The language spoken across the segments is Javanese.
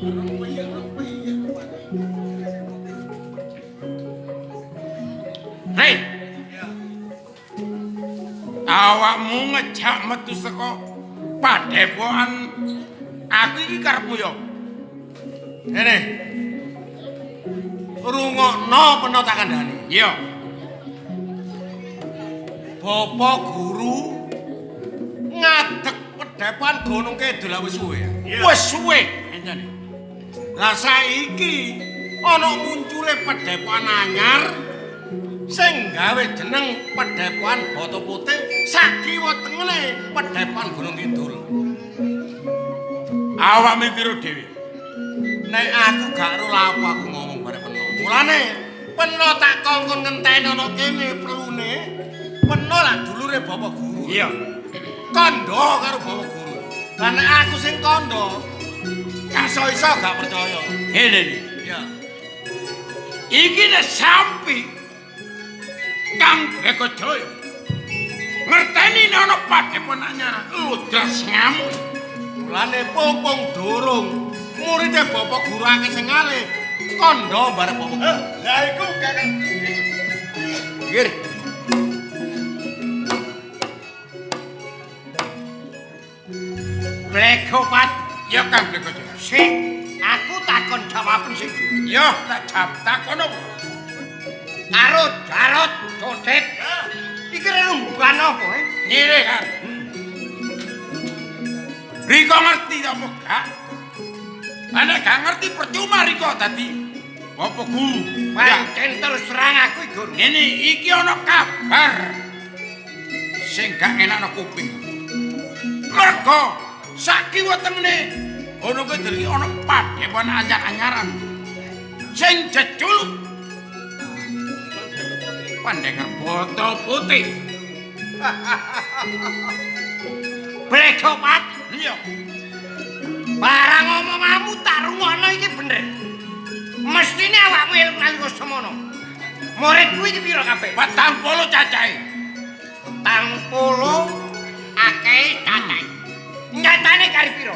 Hei. Awakmu ngejak metu saka padepokan aku iki karepmu ya. Ngene. Rungokno peno tak kandhani. Iya. Bapak guru ngadeg pedepokan Gunung Kidul wis suwe. Wis suwe encene. Lah saiki ana muncule pedepokan anyar sing gawe jeneng Pedepokan Boto Putih sakiwa tengene Pedepokan Gunung Kidul. Awakmu piro dhewe? Nek aku gak ro lha apa aku ngomong bare peno. Mulane peno tak kongkon ngenteni ana kene perlune. Peno lah dulure bapak guru. Iya. Kandha karo bapak guru. Lah nek aku sing kandha iso-iso gak percaya. Ngene iki. Iya. Iki nek sampi Kang Beko Jaya ngerteni nek ana padepokan anyar ludras ngamuk. Mulane pompong durung muride bapak guru akeh sing ngalih kandha bareng bapak guru. Lah iku kakek. Nggih. Blegopat Ya Kang Beko Jaya. sik aku takon jawaben sing jujur. Ya tak jawab takon apa? Karo Jarot Codet. Iki rembugan apa, eh? Ngene Kang. Riko ngerti apa gak? Lah nek gak ngerti percuma Riko dadi bapak guru. Ya, Pancen terus terang aku iki, Guru. ngene iki ana kabar sing gak ngenakno kuping. Mergo sakiwa tengene ono kidul iki ana padepokan anyar-anyaran sing jeculuk Pandekar Boto Putih. Blegopat, Iya. barang omonganmu tak rungokno iki bener. Mestine awakmu eling nalika semono. Muridku iki pira kabeh? 40 cacahe. 40 akeh cacahe. Nyatane kari pira?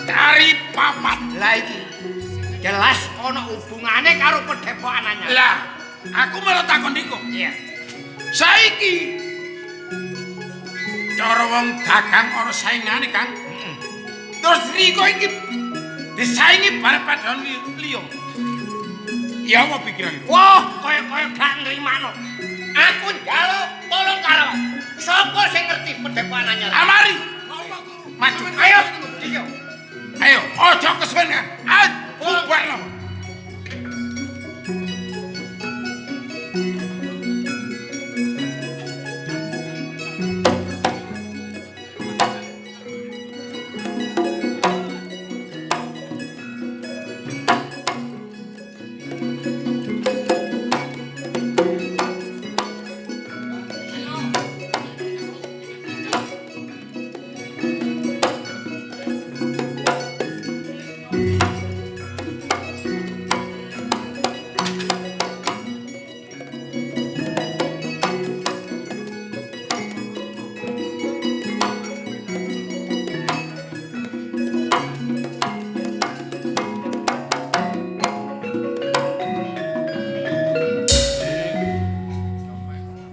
Kari papat. Lah iki jelas ana hubungane karo pedepokan anyar. Lah, aku malah takon Riko. Iya. Saiki cara wong dagang ana saingane, Kang. Terus Riko iki disaingi bareng padahal liya. Ya apa pikiranku? Wah, kaya-kaya gak nrimano. Aku njaluk tolong karo. Sapa sing ngerti pedepokan anyar? Amari, Maju. Ayo, iya. ayo, aja kesuwen, Kang. Ayo, bubarno.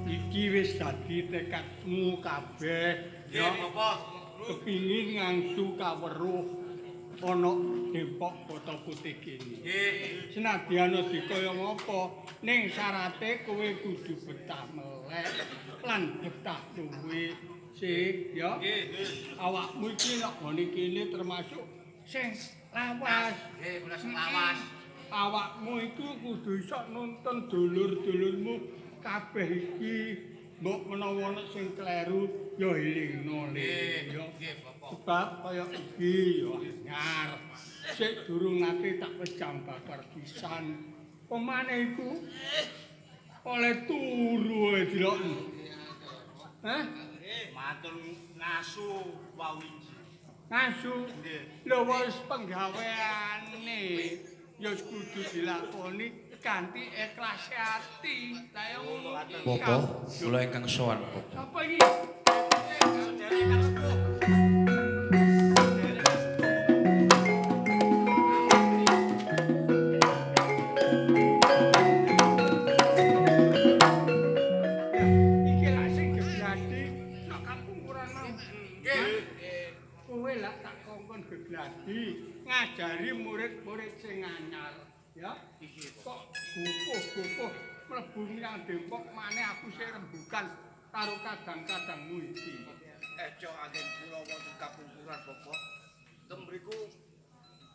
Iki wis dadi tekadmu kabeh ya. Kepingin ngangsu kaweruh ana Depok Kota Putih kene. Nggih. Senadyan dikaya ngapa, ning syarate kowe kudu betah melek lan betah luwe sik ya. Nggih. Awakmu iki nek gone kene termasuk sing lawas. Nggih, kula sing lawas. Awakmu iku kudu iso nuntun dulur-dulurmu kabeh iki. Mbok menawa ana sing kleru ya elingno le ya. Nggih, Bapak. Sebab kaya iki ya anyar. Sik durung nate tak wejang bakar pisan. Pemane iku oleh turu ae dilokno. Hah? Matur ngasu wau inji. Ngasu. Nggih. Lho wis penggaweane ya wis kudu dilakoni kanthi ikhlas ati. Lah ya ngono. Bapak, kula ingkang sowan, Bapak. Sapa iki? Sederek kang sepuh. Sederek kang sepuh. gegladi ngajari murid-murid sing anyar, ya. Kok gupuh-gupuh mlebu menyang Depok maneh aku sik rembukan karo kadang-kadangmu iki. Eco anggen kula wonten kapungkuran Bapak. Teng mriku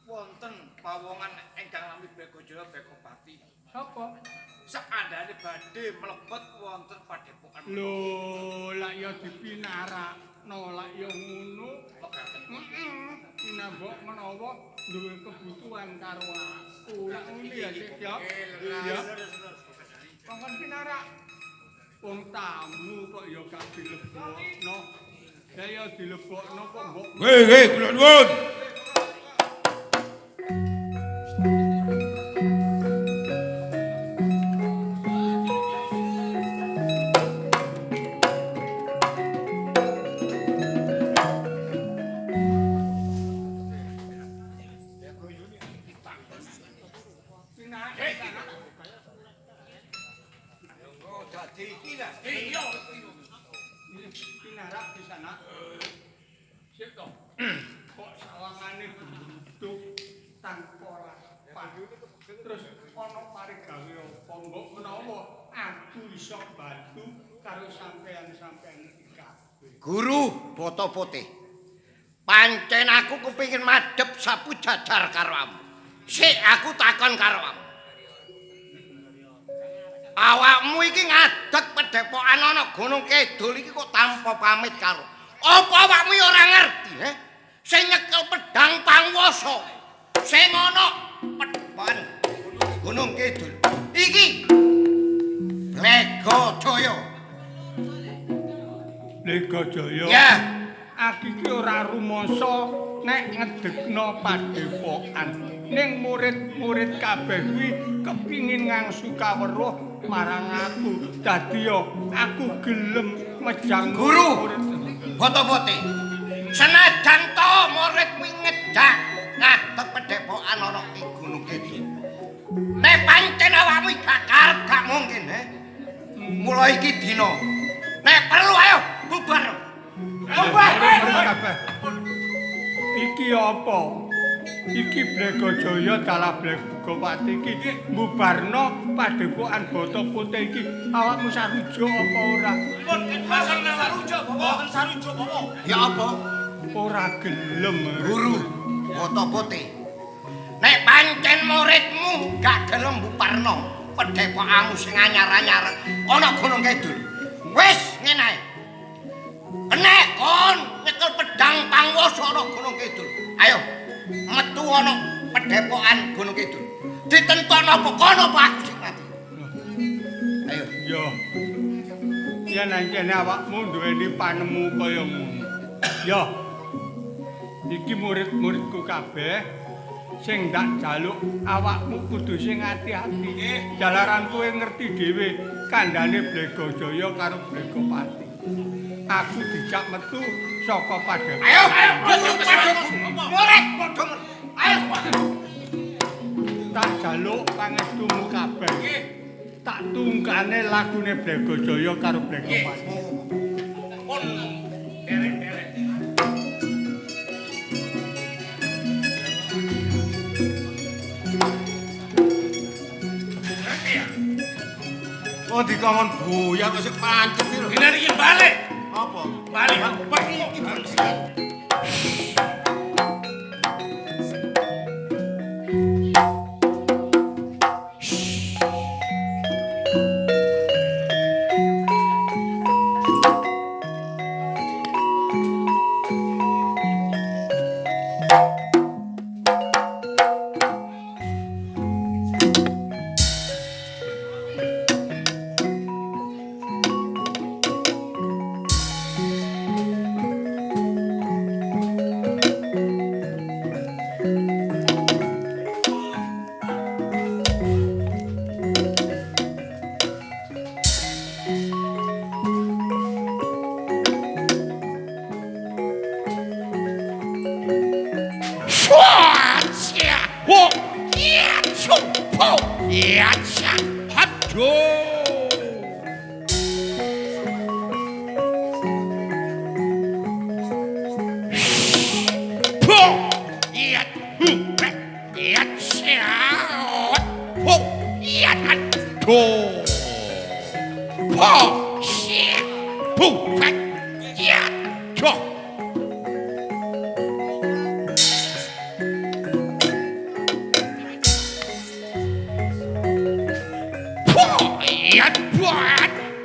wonten pawongan ingkang nami Blegajaya Blegapati. Sapa? Sakandhane badhe mlebet wonten padepokan. Lho, lak ya dipinarakno, lak ya ngono. Heeh. Pinambok menawa duwe kebutuhan karo aku. Lak ngene ya, Cik ya. Ya. Kongkon pinarak. Wong tamu kok ya gak dilebokno. Lah ya dilebokno kok mbok. Nggih, nggih, kula nuwun. Pinarak di sana. Sik to. Kok sawangane gluduk tanpa raspan. Terus ana parigawe apa mbok menawa aku iso bantu karo sampean-sampean iki kabeh. Guru Boto Putih. Pancen aku kepingin madhep sapu jajar karo awakmu. Sik aku takon karo awakmu. Awakmu iki ngadeg pedhepokan ana Gunung Kidul iki kok tanpa pamit karo. Apa awakmu ora ngerti, he? Sing nyekel pedhang panguwasa, sing ana pedhepokan Gunung Kidul iki Blegajaya. Blegajaya. Ya, aku iki ora rumangsa nek ngedegno padepokan. Ning murid-murid kabeh kuwi kepingin ngangsu kaweruh marang aku. Dadi yo aku gelem mejang Guru Boto Putih. Senajan to murid kuwi ngejak ngadeg pedhepokan ana ing Gunung Kidul. Nek pancen awakmu gak karep gak mungkin, he. Mula iki dina. Nek perlu ayo bubar. Bubar kabeh. Iki apa? Iki Blegajaya dalah Blegapati iki mbubarno padepokan Boto Putih iki. Awakmu sarujuk apa ora? Sarujuk, Bapak. Sarujuk, Bapak. Ya apa? Ora gelem. Guru Boto Putih. Nek pancen muridmu gak gelem mbubarno padepokanmu sing anyar-anyar ana Gunung Kidul. Wis ngene ae. Kenek kon nyekel pedhang panguwasa ana Gunung Kidul. Ayo metu ana pedhepokan Gunung Kidul. Ditentokno apa kono apa aku sing mati. Ayo. Yo. Yen ancene awakmu duweni panemu kaya ngono. Yo. Iki murid-muridku kabeh sing ndak jaluk awakmu kudu sing ati-ati. Jalaran kowe ngerti dhewe kandhane Blegajaya karo Blegapati. Aku dijak metu saka padepokan. Ayo, ayo, murid padha. Ayo. Tak jaluk pangestumu kabeh. Tak tungkane lagune Blegajaya karo Blegapati. Pun derek-derek. Oh dikongkon buyar kok sik pancet iki lho. Dina iki balik. Apa? Balik. Balik iki. pu pek ya cia ho ya do po xie pu pek ya cho po ya po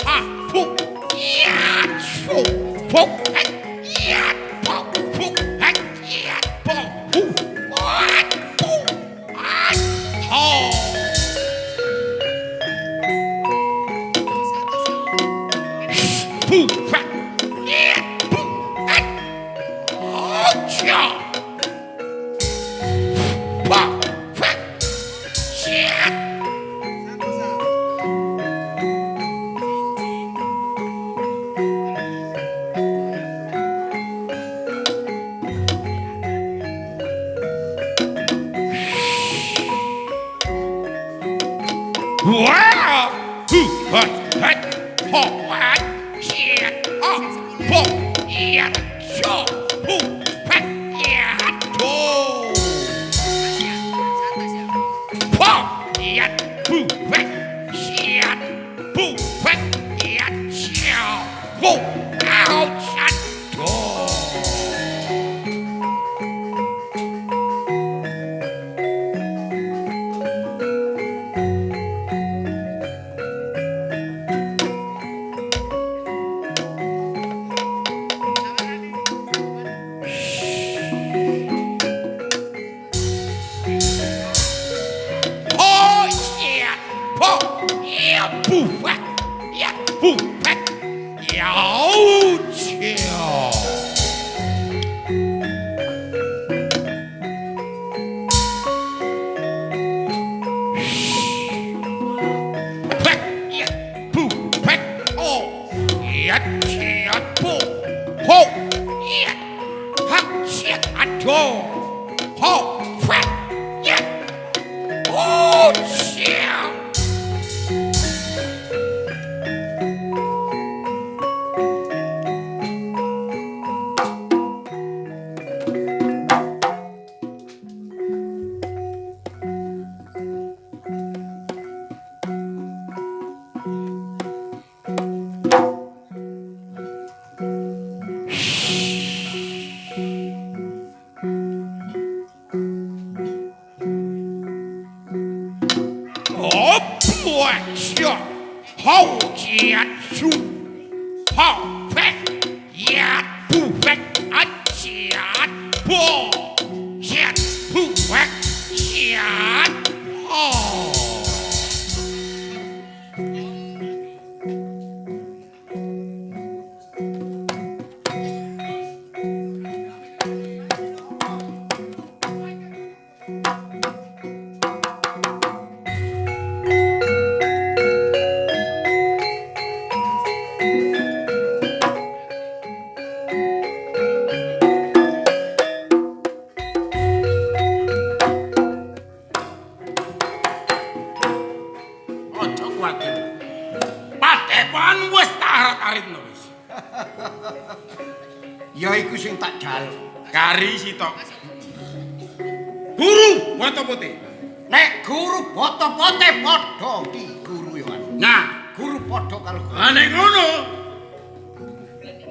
a pu ya chu po pek ya po pu pek ya po pu a pu a ho pu pek ya pu at oh cha pa pek ya. Wow! Hu hat hat ho hat chiat ha po yat cho pu pek yat to po yat pu pek chiat pu pek yat chiao po ao chat to. Oh yeah! Po yeah pu pek yeah pu pek yao chiao. Pek yeah pu pek oh yeah chia po ho yeah hak chia at to ho pek yeah oh chia. Oh, boy, ho, chia, chu, ho, pek, ya, pu, pek, a, chia, po, chia, pu, pek, chia, ho. Aja kuwatir. Padepokan wis tak arit-aritno wis. Ya iku sing tak jaluk. Kari sitok. Guru Boto Putih. Nek guru Boto Putih padha ki guru yo. Nah, Guru padha karo guru. lah nek ngono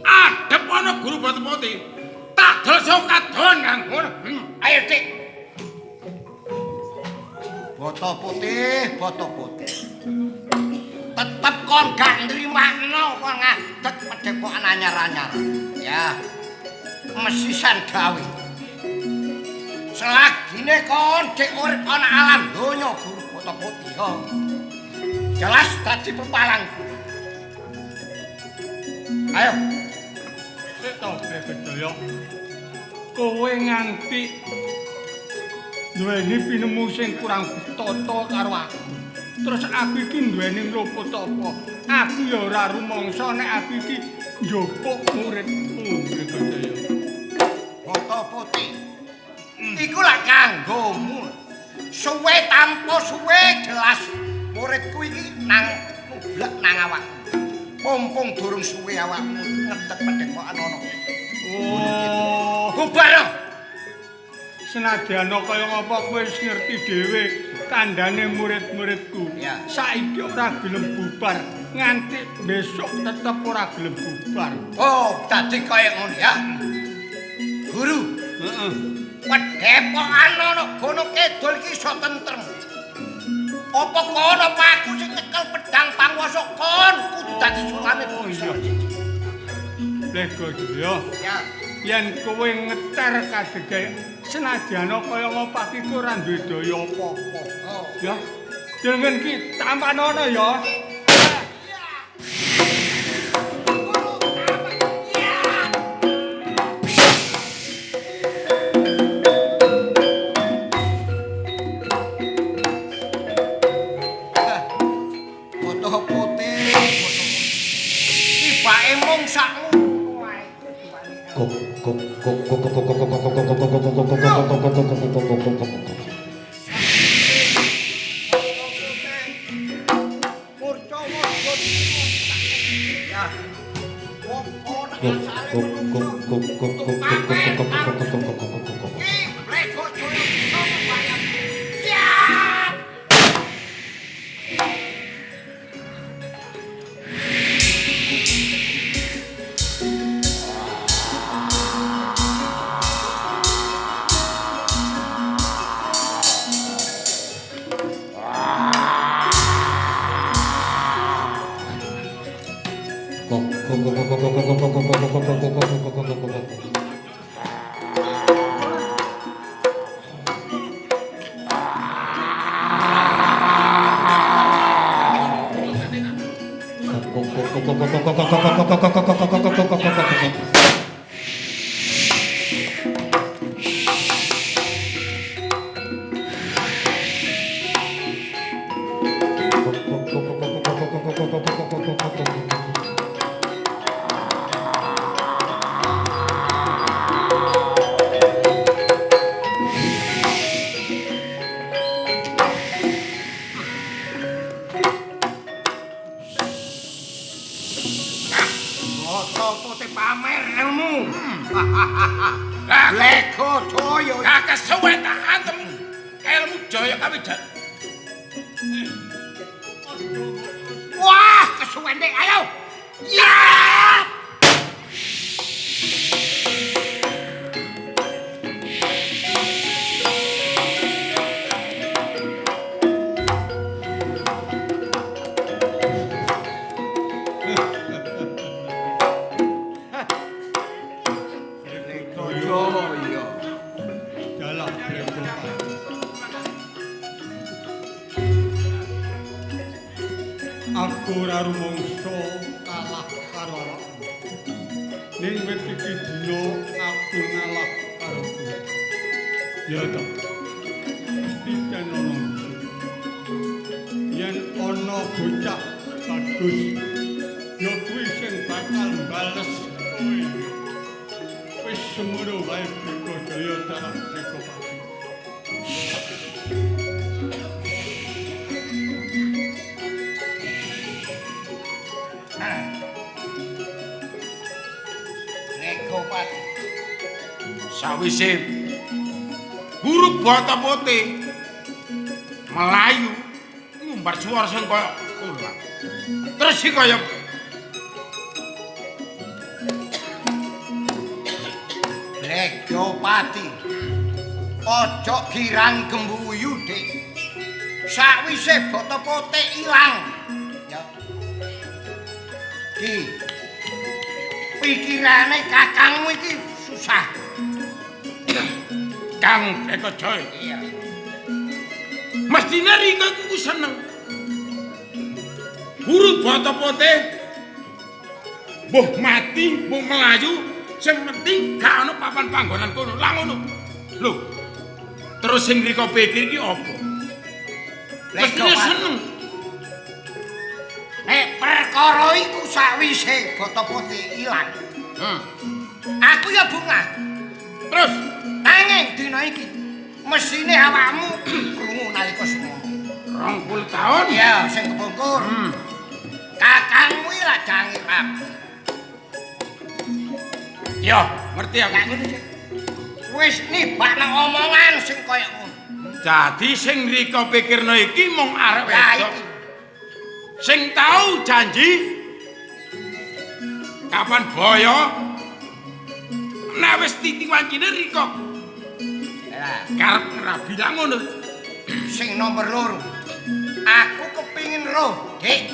adep ana guru Boto Putih. Tak delok saka kadon Kang. Ngono. Ayo Dik. Boto Putih, Boto Putih. Tetep kon gak nrimakno kon ngadeg padepokan anyar-anyar. Ya. Mesisan gawe. Selagine kon dik urip ana alam donya guru Boto Putih. Yo. Jelas dadi pepalangku. Ayo. Sik to, Bregejaya. Kowe nganti duweni pinemu sing kurang tata karo aku. Terus aku iki duweni mluput apa? Aku ya ora rumangsa nek aku iki njupuk muridmu, Bregejaya. Boto Putih. Iku lak kanggomu. Suwe tanpa suwe jelas muridku iki nang nublek nang awakmu. Mumpung durung suwe awakmu ngedek padepokan ana. Oh, Bubar. Senadyan kaya ngapa kowe wis ngerti dhewe kandhane murid-muridku. Saiki ora gelem bubar, nganti besok tetep ora gelem bubar. Oh, dadi kaya ngono ya. Guru, Heeh. Padhepokan ana Gunung Kidul iki iso tentrem. Apa kono aku sing nyekel pedang panguwasa kon kudu dadi sulame Oh, iya. Blegojaya. Ya. Yen kowe ngeter kadege senadyan kaya ngapa iki ora duwe daya apa-apa. Oh. Ya. Delengen ki tampanono ya. Botoh putih, botoh. Tibake mung sakmu wae. Kok kok kok kok kok kok kok kok kok kok kok kok kok kok kok kok kok kok kok kok. Murca wujud. Ya. Wong ana Kok asale kok kok kok kok kok kok kok kok kok kok kok kok kok kok. Iki Blegojaya bisa membayar. Siap. Kok kok kok kok kok kok kok kok kok kok kok kok kok kok kok kok. Kok kok kok kok kok kok kok kok kok kok kok kok kok kok kok kok. Botoh putih pamer ilmu. Lah Blegojaya. gak kesuwen tak antem ilmu Jaya Kawijan. Wah, kesuwen dek, ayo. Ya! Blegojaya. Dalah Blegopati. Aku ora rumangsa kalah karo awakmu. Ning wit iki dina aku ngalah karo kowe. Ya to. Titen ana. Yen ana bocah bagus, ya kuwi sing bakal bales kowe. Wis semono wae Blegojaya dalah Blegopati. Blegopati. Sawise guru Botopote melayu ngumbar swara sing kaya ular. Terus sing kaya Blegopati. Ojo girang gembuyu, Dik. Sakwise Botopote ilang. Ya. Ki. Pikirane kakangmu iki susah. Kang Blegojaya. Iya. Mestine Rika iku seneng. Guru Botopote mbuh mati, mbuh melayu, sing penting gak ana papan panggonan kono. Lah ngono. Lho. Terus sing Rika pikir iki apa? Mestine seneng. Nek perkara iku sakwise Botopote ilang. Aku ya bungah. Terus Nanging dina iki mesine awakmu krungu nalika semono. 20 tahun. Iya, sing kepungkur. Kakangmu iki lak jange rabi. Ya, ngerti aku. Lah ngono sih. Wis nibakno omongan sing kaya ngono. Dadi sing rika pikirno iki mung arek wedok. Sing tau janji kapan boyo nek wis titi wancine rika. Lah, karep ngrabi lak ngono. Sing nomor 2. Aku kepingin roh, Dik.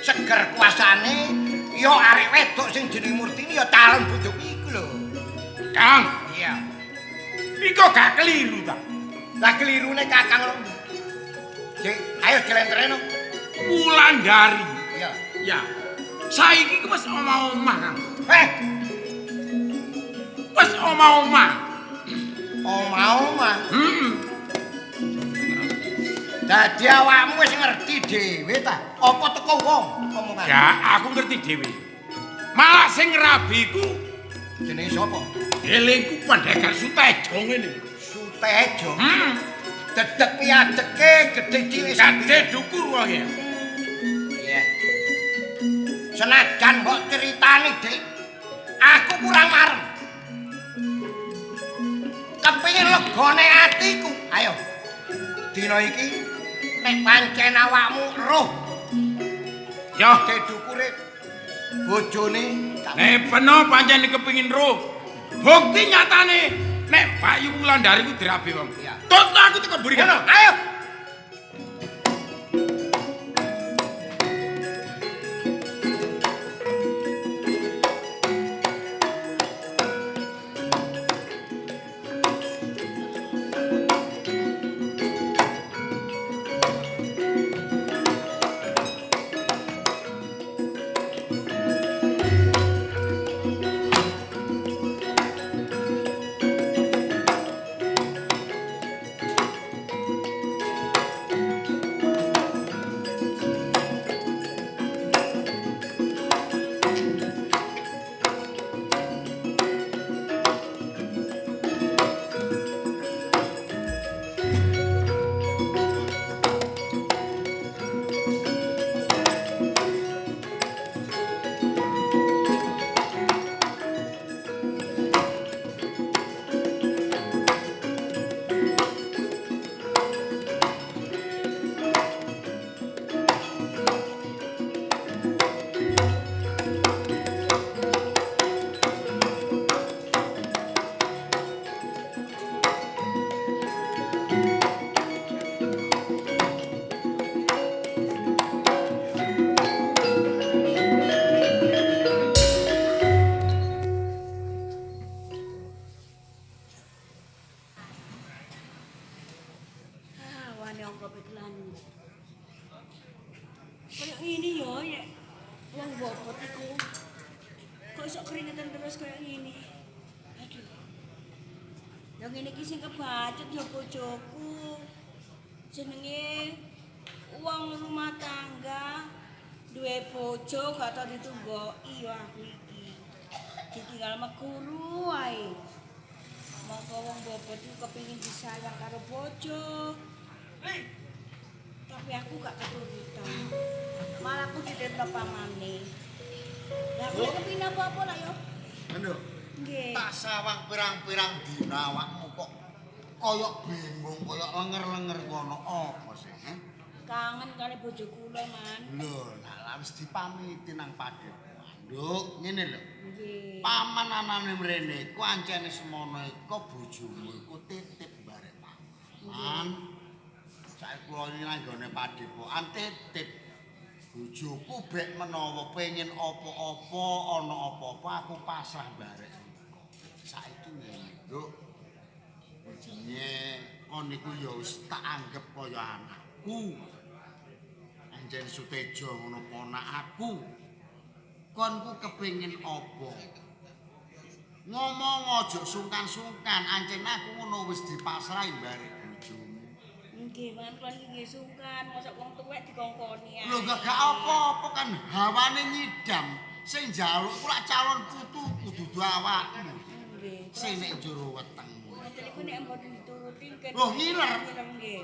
Seger kuasane ya arek wedok sing jenenge Murtini ya calon bojoku iku lho. Kang. Iya. Rika gak keliru ta? Lah kelirune Kakang lho. Dik, ayo dilentreno. Wulandari. Iya. Ya. Saiki ku wis omah-omah, Kang. Wis omah-omah. Omah-omah. Heeh. Dadi awakmu wis ngerti dhewe ta? Apa teko wong omongan? Ya, aku ngerti dhewe. Malah sing rabi ku jenenge sapa? Elingku Pendekar Sutejo ngene. Sutejo? Heeh. Dedek piadeke gedhe cilik gedhe dukur wonge. Iya. Senajan mbok critani, Dik, aku kurang marem. Kepingin legone atiku. Ayo. Dina iki nek pancen awakmu roh ya dedukure bojone nek peno pancen kepingin roh. Bukti nyatane nek Bayu Wulandari ku dirabi wong. Tut aku teko mburi kan. Ayo. Bojoku jenenge wong rumah tangga duwe bojo gak tau ditunggoki ya aku iki ditinggal meguru wae. Mongko wong bobot iku kepengin disayang karo bojo, tapi aku gak keturutan, malah aku ditentang pamane. Lah aku kepengin apa-apa lah yo. Nduk, nggih. Tak sawang pirang-pirang dina awakmu kok koyok bingung, koyok lenger-lenger kono apa sih? Kangen kali bojo kula, Man. Lho, lah wis dipamiti nang padepokan. Nduk, ngene lho. Nggih. Paman anane mrene iku ancene semono iku bojomu iku titip barek paman. Saiki kula iki nang gone padepokan titip bojoku bek menawa pengen apa-apa, ana apa-apa aku pasrah barek engko. Saiki ngene, Nduk. Jenenge kon niku ya wis tak anggep kaya anakku. Anjen Sutejo ngono ponak aku. Kon ku kepengin apa? Ngomong aja sungkan-sungkan, ancen aku ngono wis dipasrahi barek bojomu. Nggih, man kula iki nggih sungkan, mosok wong tuwek dikongkoni ae. Lho gak apa-apa kan hawane nyidam. Sing njaluk ku lak calon putuku dudu awakmu. Nggih. Sing nek jero wetengmu. Ngoten niku nek mboten dituruti kan. Loh, ngiler. Nggih.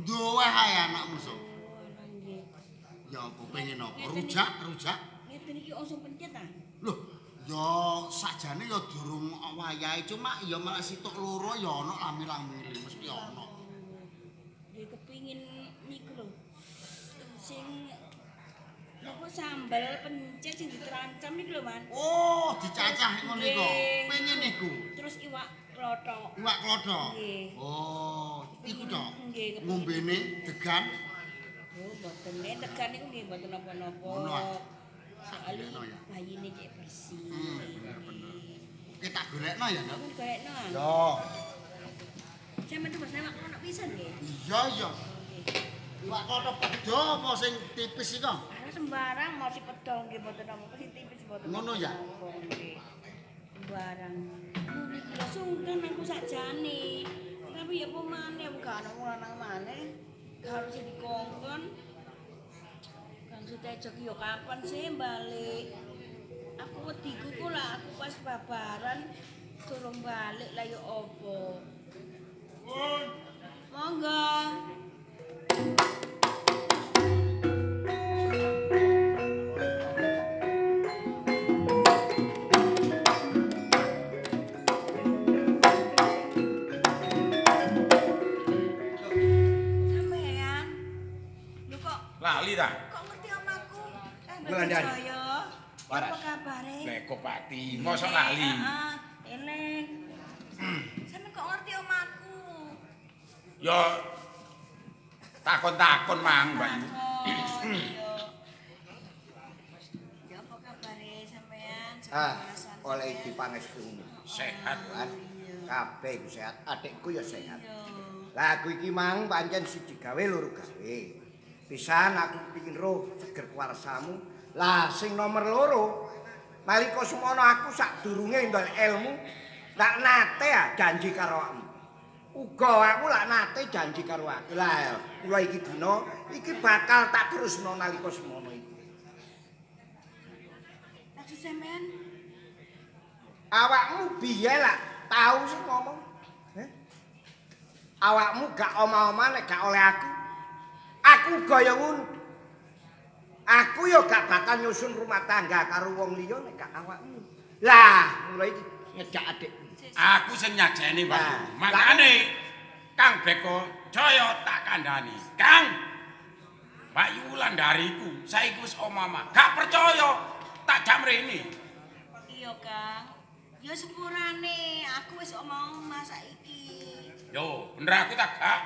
Duwe ae anakmu sok. Nggih. Ya apa pengen apa? Rujak, rujak. Ngeten iki langsung pencet ta? Loh, Ya sakjane ya durung wayahe, cuma ya malah sitok loro ya ana lami-lamine mesti ana. Nggih kepingin niku lho. Sing apa sambel pencet sing diterancam niku lho, Man. Oh, dicacah ngono iku. Pengen niku. Terus iwak klothok. Iwak klothok. Nggih. Oh, iku to. Nggih. Ngombene degan. Oh, mboten nek degan niku nggih mboten napa-napa. Ngono ah. Soale bayine cek bersih. Bener-bener. Oke, tak golekno ya, Nduk. Golekno. Yo. Sampeyan tumbas iwak klothok pisan nggih? Iya, iya. Iwak klothok pedho apa sing tipis iku? Ora sembarang mau si pedho nggih mboten napa sing tipis mboten. Ngono ya? Nggih. Sembarang. Niku lho sungkan aku sakjane. Tapi ya apa maneh aku gak ono lanang maneh. Gak harus dikongkon. Kang Sutejo ki yo kapan sih balik? Aku wediku ku lah aku pas babaran durung balik lah yo opo. Monggo. Sampean. Lho kok Lali ta? Kok ngerti omaku? Kang Wulandari. Jaya. Waras. Apa kabare? Legopati, mosok lali. Heeh, eleng. Sampeyan kok ngerti omaku? Ya takon-takon mang, Mbak Yu. Takon, iya. Ya apa kabare sampean? Ah, oleh iki pangestumu. Sehat. Kabeh iku sehat, adikku ya sehat. Iya. Lah aku iki mang pancen siji gawe loro gawe. Pisan aku pingin roh seger kuwarsamu. Lah sing nomor loro, nalika semono aku sadurunge ndol ilmu, lak nate ah janji karo awakmu. Uga aku lak nate janji karo aku. Lah kula iki dina iki bakal tak terusno nalika semono iki. Maksud sampean Awakmu biyen lak tau sing ngomong. Heh? Awakmu gak omah-omah nek gak oleh aku. Aku uga ya ngono. Aku ya gak bakal nyusun rumah tangga karo wong liya nek gak awakmu. Lah, mulai iki ngejak adikku. Aku sing nyajeni, Mbak Yu. Lah, Makane Kang Beko Jaya tak kandhani. Kang, Mbak Yu Wulandari iku saiki wis omah-omah. Gak percaya tak jak mrene. Iya, Kang. Ya sepurane, aku wis omah-omah saiki. Yo, bener aku tak gak.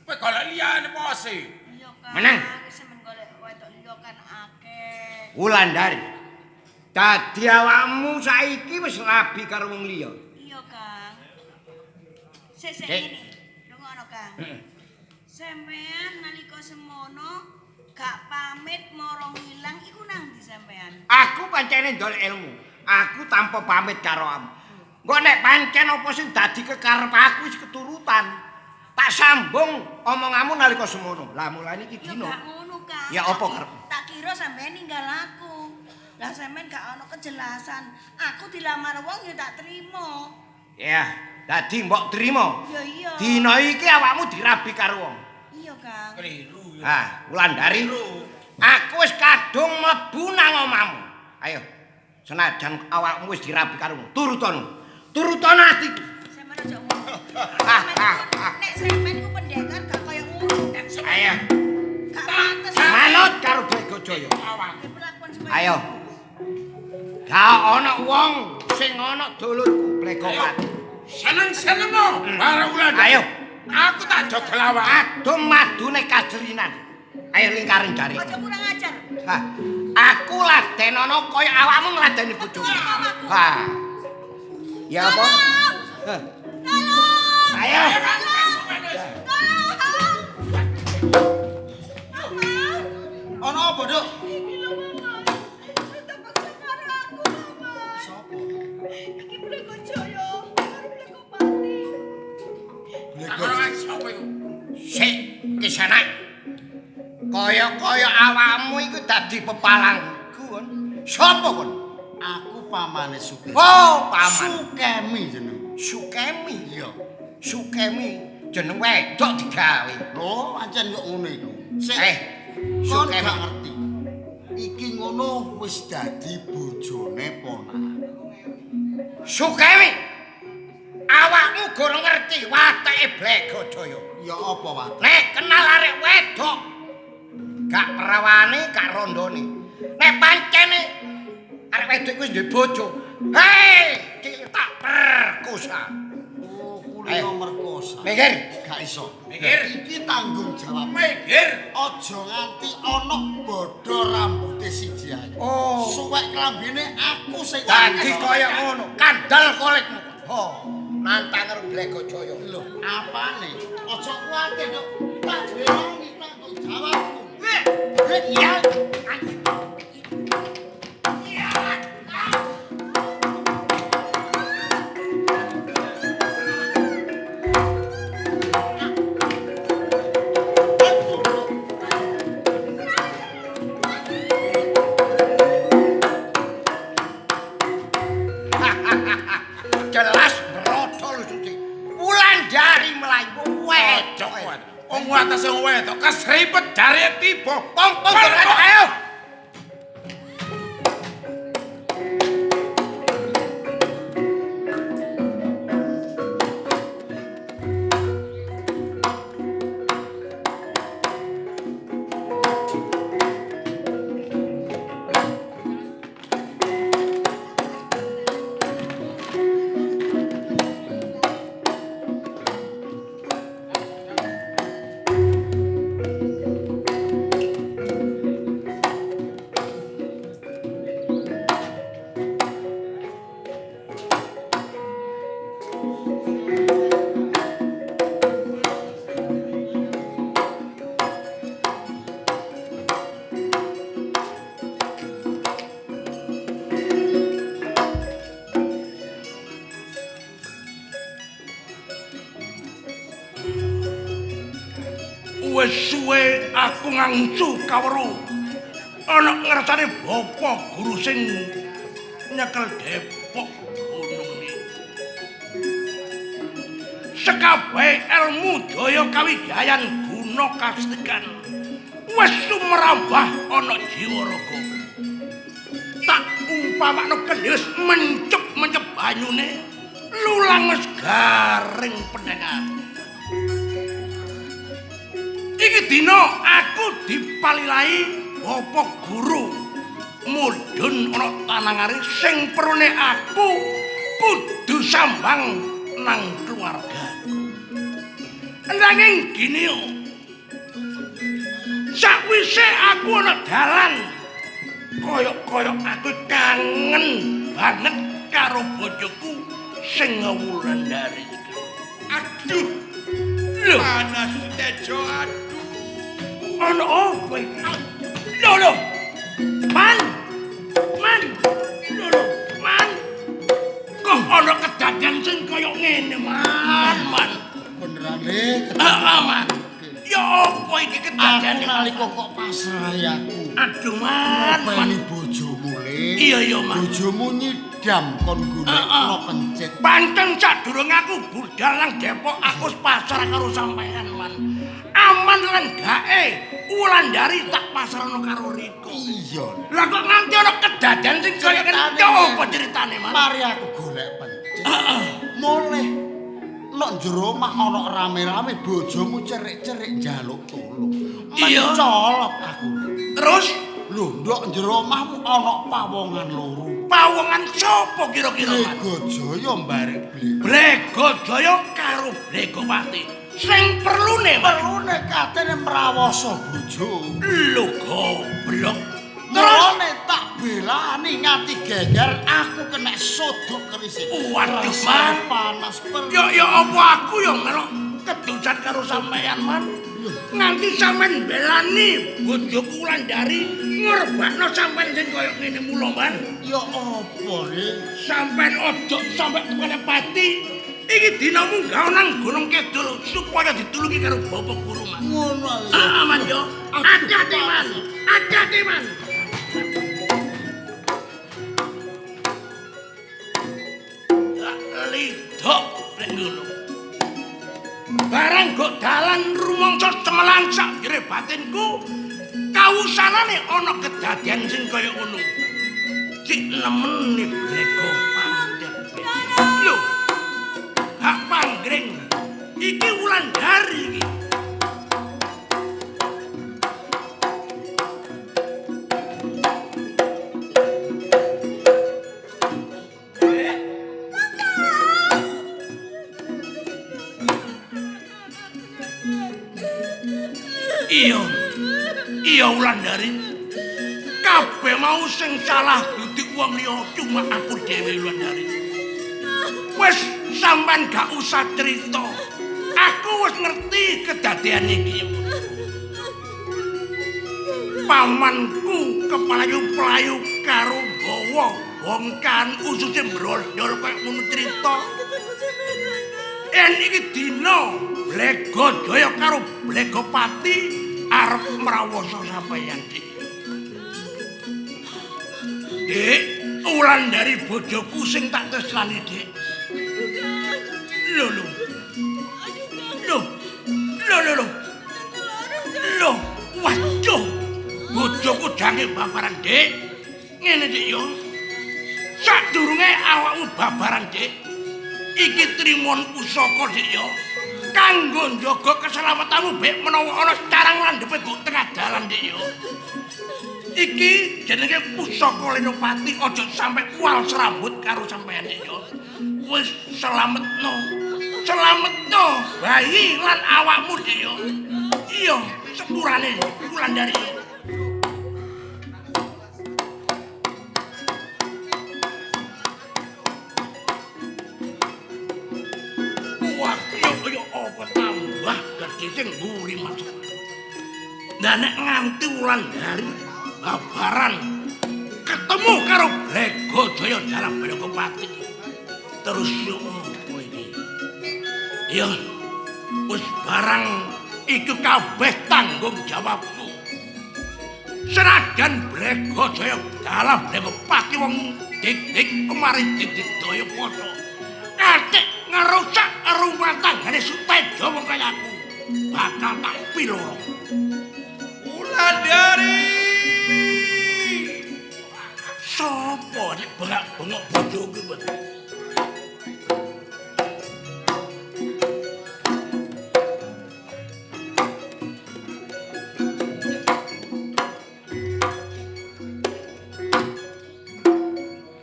Kowe golek liyane pose. Iya, Kang. Menang. Wis semen golek wedok liya kan akeh. Wulandari. Dadi awakmu saiki wis rabi karo wong liya. Iya, Kang. Sik sik Dek. ngene. Rungokno, Kang. Sampean nalika semono gak pamit moro ngilang iku nang ndi sampean? Aku pancene ndol ilmu. Aku tanpa pamit karo awakmu. Engko nek pancen apa sing dadi kekarep aku wis keturutan. Tak sambung omonganmu nalika semono. Lah mulane iki Ya dina. gak ngono, Kang. Ya apa karepmu? Tak kira sampean ninggal aku. Lah sampean gak ono kejelasan. Aku dilamar wong ya tak terima. Ya, dadi mbok trimo. Ya iya. Dina iki awakmu dirabi karo wong. Iya, Kang. Keliru yo. Ah, Wulandari. Aku wis kadung mlebu nang omahmu. Ayo. Senajan awakmu wis dirabi karo wong, turutono. Turutono atiku. Sampean aja ngono. Sampean iku nek sampean iku pendekar gak kaya ngono. Ayo, Gak pantes. manut karo Bego Jaya. Awak. Perlakuan seperti Ayo. itu. Gak ana wong sing ana dulurku Blegopati. Seneng-seneng no, para Wulandari. Ayo. Aku tak jogel awak. Adung madune kajrinan. Ayo lingkaran jari. Aja kurang ajar. Ha, aku ladenono kaya awakmu ngladeni bojomu. Ha. Ya apa? Hah. Tolong! Ayo. Tolong! Mama! Ana apa, Nduk? Iki lho Mama. Terpaksa karo aku Mama. Sopo? Iki Blego Jaya karo Blego Pati. Takon sapa iku? Sik, kisanak. Kaya-kaya awakmu iku dadi pepalangku kon. Sopo kon? Aku pamane Sukemi. Oh, paman. Sukemi jeneng. Sukemi. Iya. Sukemi jeneng wedok digawe. Lho, pancen kok ngono iku. Sik. Eh, Kon Sukemi. gak ngerti. Iki ngono wis dadi bojone ponakan. Sukewi. Awakmu gorong ngerti wateke Blegojaya. Ya apa wae? Nek kenal arek wedok gak perawane, gak rondone. Nek pancene arek wedok kuwi duwe bojo. Hei, tak perkosa. Oh, kulino merkosa. Minggir. Gak iso. Minggir. Iki tanggung jawab. Minggir. Aja nganti ana bodho rambuté siji ae. Oh. Suwek klambine aku sing Dadi kaya ngono, kandel kolekmu. Ho, nantang karo Blegojaya. Lho, apane? Aja kuwatir, Dok. Tak belani tanggung jawabku. Iya. Jelas brodol suci. Wulandari mlayu wedok. Wong atase wong wedok kesripet jare tiba. Pong-pong ayo. Wis suwe aku ngangsu kawruh ana ngersane bapa guru sing nyekel Depok gunung iki. Sekabehe ilmu jaya kawijayan guna kastikan wis sumrambah ana jiwa raga. Tak umpamakno kendhi wis mencup-mencup banyune lulang wis garing pendengar. Iki dina aku dipalilai bapa guru mudhun ana tanangare sing perune aku kudu sambang nang keluarga. Nanging gini yo, sakwise aku ana dalan koyok-koyok aku kangen banget karo bojoku sing Wulandari iki. Aduh. Lho, Panas Tejo, aduh. Ana apa iki? Lho lho. Man. Man. Lho lho, man. Kok ana kedadean sing kaya ngene, Man, man. Benerane Heeh, Man. Ya apa iki aku kedadeane? nalika kok pasrah aku. Aduh, Man, man. Ngopeni bojomu le. Iya, iya, Man. Bojomu nyidam kon golek Heeh. kula pencit. Pancen sadurunge aku budal nang Depok, aku wis pasrah karo sampean, Man. Aman lan gae Wulandari tak pasrahno karo Riko. Iya. Lah kok nganti ana kedadean sing kaya ngene Ceritane ya ngene. apa ceritane, Man? Mari aku golek pencit. Heeh. Mulih nok jero omah ana rame-rame bojomu cerik-cerik njaluk tulung. Iya. Mencolot aku. Terus Lho, ndok jero omahmu ana pawongan loro. pawongan sapa kira-kira, Man? Blegojaya mbarek Bleg. Blegojaya karo Blegowati. Sing perlune, Man. Perlune katene mrawasa bojo. Lho goblok. Terus Mulane tak belani nganti geger aku kena sodok kerise. Waduh, Rasane Man. Panas perlu. Ya ya apa aku ya melok kedusan karo sampeyan, Man. Nganti sampean belani bojoku Wulandari ngorbakno sampean sing kaya ngene mula, Man. Ya apa, Ring? Sampean ojo sampe tekane pati. Iki dina munggah nang Gunung Kidul supaya ditulungi karo bapak guru, Man. Ngono lho. Ah, Man yo. Hati-hati, Man. Hati-hati, Man. Lidok nek ngono. Barang kok dalan rumangsa cemelang sak jere batinku. Kawusanane ana kedadian sing kaya ngono. Cik nemene Blego Pandhet. Lho. Hak panggring. Iki Wulandari iki. Iya. Iya Wulandari. Kabeh mau sing salah dudu wong liya cuma aku dhewe Wulandari. Wis sampean gak usah cerita. Aku wis ngerti kedadean iki. Pamanku kepalayu-pelayu karo gawa bongkan ususe mbrondol kaya ngono cerita. Yen iki dina Blego Jaya karo Blegopati arep mrawasa sampeyan, Dik. Dik, Wulandari bojoku sing tak tresnani, Dik. Lho lho. Lho. Lho lho lho. Lho, waduh. Bojoku jange babaran, Dik. Ngene, Dik yo. Sadurunge awakmu babaran, Dik. Iki trimon pusaka, Dik yo. Kanggo njaga keselamatanmu bek menawa ana carang landhepe go tengah dalan, Dik yo. Iki jenenge pusaka Lenopati, aja sampe kual serambut karo sampeyan, Dik yo. Wis selametno. Selametno bayi lan awakmu, Dik yo. Iya, sepurane Wulandari. Wah, yo apa tambah gedhe sing mburi Mas. Lah nek nganti Wulandari babaran ketemu karo Blego Jaya dalam Blegopati. Terus yo apa iki? Ya wis barang iku kabeh tanggung jawabku. Senajan Blego Jaya dalam Blegopati wong dik-dik kemari dik-dik daya kuwasa. Katik ngerusak rumah tanggane Sutejo wong kaya aku. Bakal tak piloro. Wulandari. Sopo nek bengak-bengok bojoku,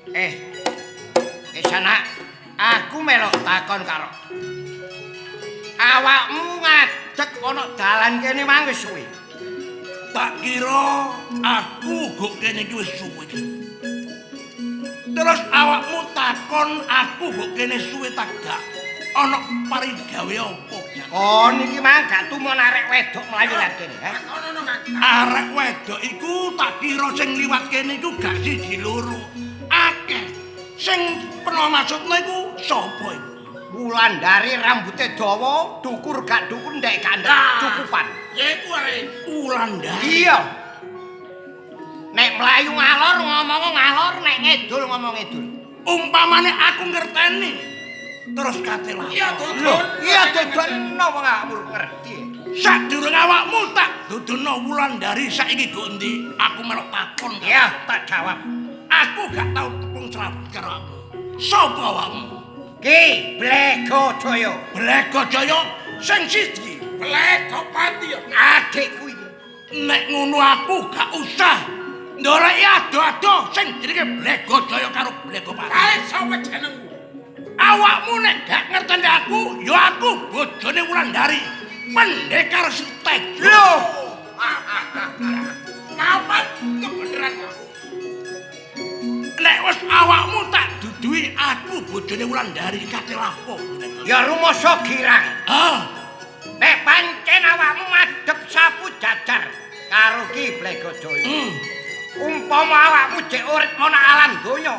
Ben? Kesana aku melok takon karo awakmu ngadeg ana dalan kene mang wis suwe. Tak kira aku gok kene iki wis suwe. Terus awakmu takon aku gok kene suwe tak gak? Ana parigawe apa? Kon iki mang gak tumon arek wedok mlayu lan kene, ha? Arek wedok iku tak kira sing liwat kene iku gak siji loro. Akeh. Sing pernah maksudno iku sapa iku? Wulandari rambute dawa, dukur gak dukur ndek gak ndek cukupan. Ya iku arek Wulandari. Iya. Nek mlayu ngalor ngomong ngalor, nek ngidul ngomong ngidul. Umpamane aku ngerteni terus kate lapo. Iya dodon. Iya dodonno wong awakmu ngerti. Sadurunge awakmu tak dudono Wulandari saiki go endi? Aku melok takon. Iya, tak jawab. Aku gak tau tepung serabut karo aku. Sapa awakmu? Ki Blego Jaya. Blego Jaya sing siji. Blegopati ya. Adikku iki. Nek ngono aku gak usah ndoleki ado-ado sing jenenge Blego Jaya karo Blegopati. Kae sapa jenengmu? Awakmu nek gak ngerteni aku, ya aku bojone Wulandari, pendekar Sutejo. Lho. Kapan kebeneran aku? Nek wis awakmu tak duduhi aku bojone Wulandari kate lapo. Ya rumoso girang. Ah, nek pancen awakmu madhep sapu jajar karo Ki Blego Jaya. Umpama awakmu jek urip ana alam donya,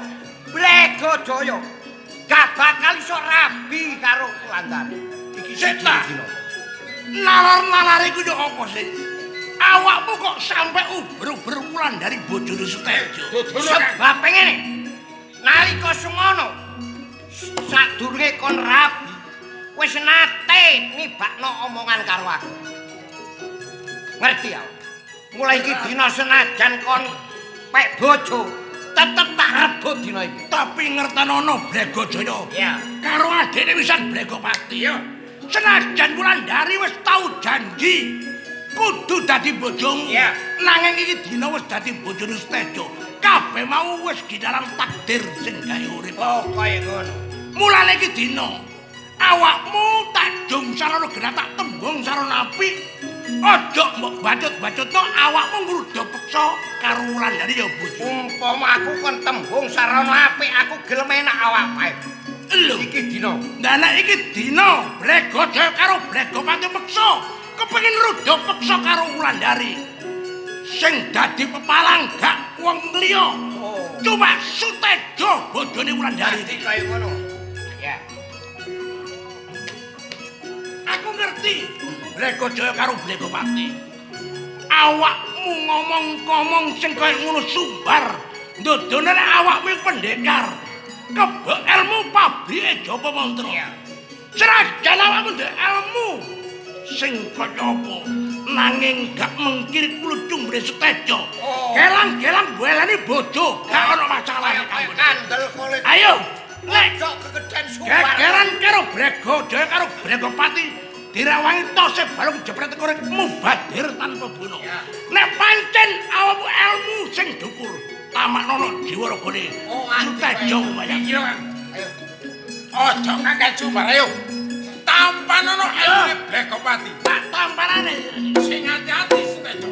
Blego Jaya gak bakal iso rabi karo Wulandari. Iki sik ta. Nalar-nalare iku yo apa sih? Awakmu kok sampe uber-uber Wulandari bojone Sutejo. Sebab ngene. Nalika semono sadurunge kon rabi wis nate nibakno omongan karo aku. Ngerti ya? Mulai iki dina senajan kon pek bojo, tetep tak rebut dina iki. Tapi ngertenono Blegojaya. Iya. Karo adikne wisan Blegopati. Iya. Senajan Wulandari wis tau janji kudu dadi bojomu. Iya. Nanging iki dina wis dadi bojone Sutejo. Kabeh mau wis ginaran takdir sing gawe urip. Oh, kaya ngono. Mulane iki dina awakmu tak jung sarana genah tak tembung sarana apik. Aja mbok bacut-bacutno awakmu ngruda peksa karo Wulandari ya bojo. Umpama aku kon tembung sarana apik, aku gelem enak awak pae. Lho, Iki dina. Lah nek iki dina Blegojaya karo Blegopati meksa, kepengin ruda peksa karo Wulandari. Sing dadi pepalang gak wong liya. Oh. Cuma Sutejo bojone Wulandari. Dadi kaya ngono. Ya. Aku ngerti Blegojaya karo Blegopati. Awakmu ngomong-ngomong sing kaya ngono sumbar. Ndodone nek awakmu iku pendekar. Kebek ilmu pabrike Japa Mantra. Iya. Senajan awakmu ndek ilmu sing kaya apa nanging gak mengkiri kulucung mbre Sutejo. Oh. Gelang-gelang buelani bojo, gak ono masalah Kaya kanggo. kandel kulit. Ayo, nek Ojo kegeden sumbar. gegeran karo Blegojaya karo Blegopati dirawangi tose balung jepret korek mubadir tanpa bunuh. Nek pancen awakmu ilmu sing dukur, tamaknono jiwa ragane. Oh, ati Sutejo lumayan. Iki lho, Kang. Ayo. Aja kakek sumbar ayo. Tampanono ilmune Blegopati. Tak tampanane. Sing ati-ati Sutejo.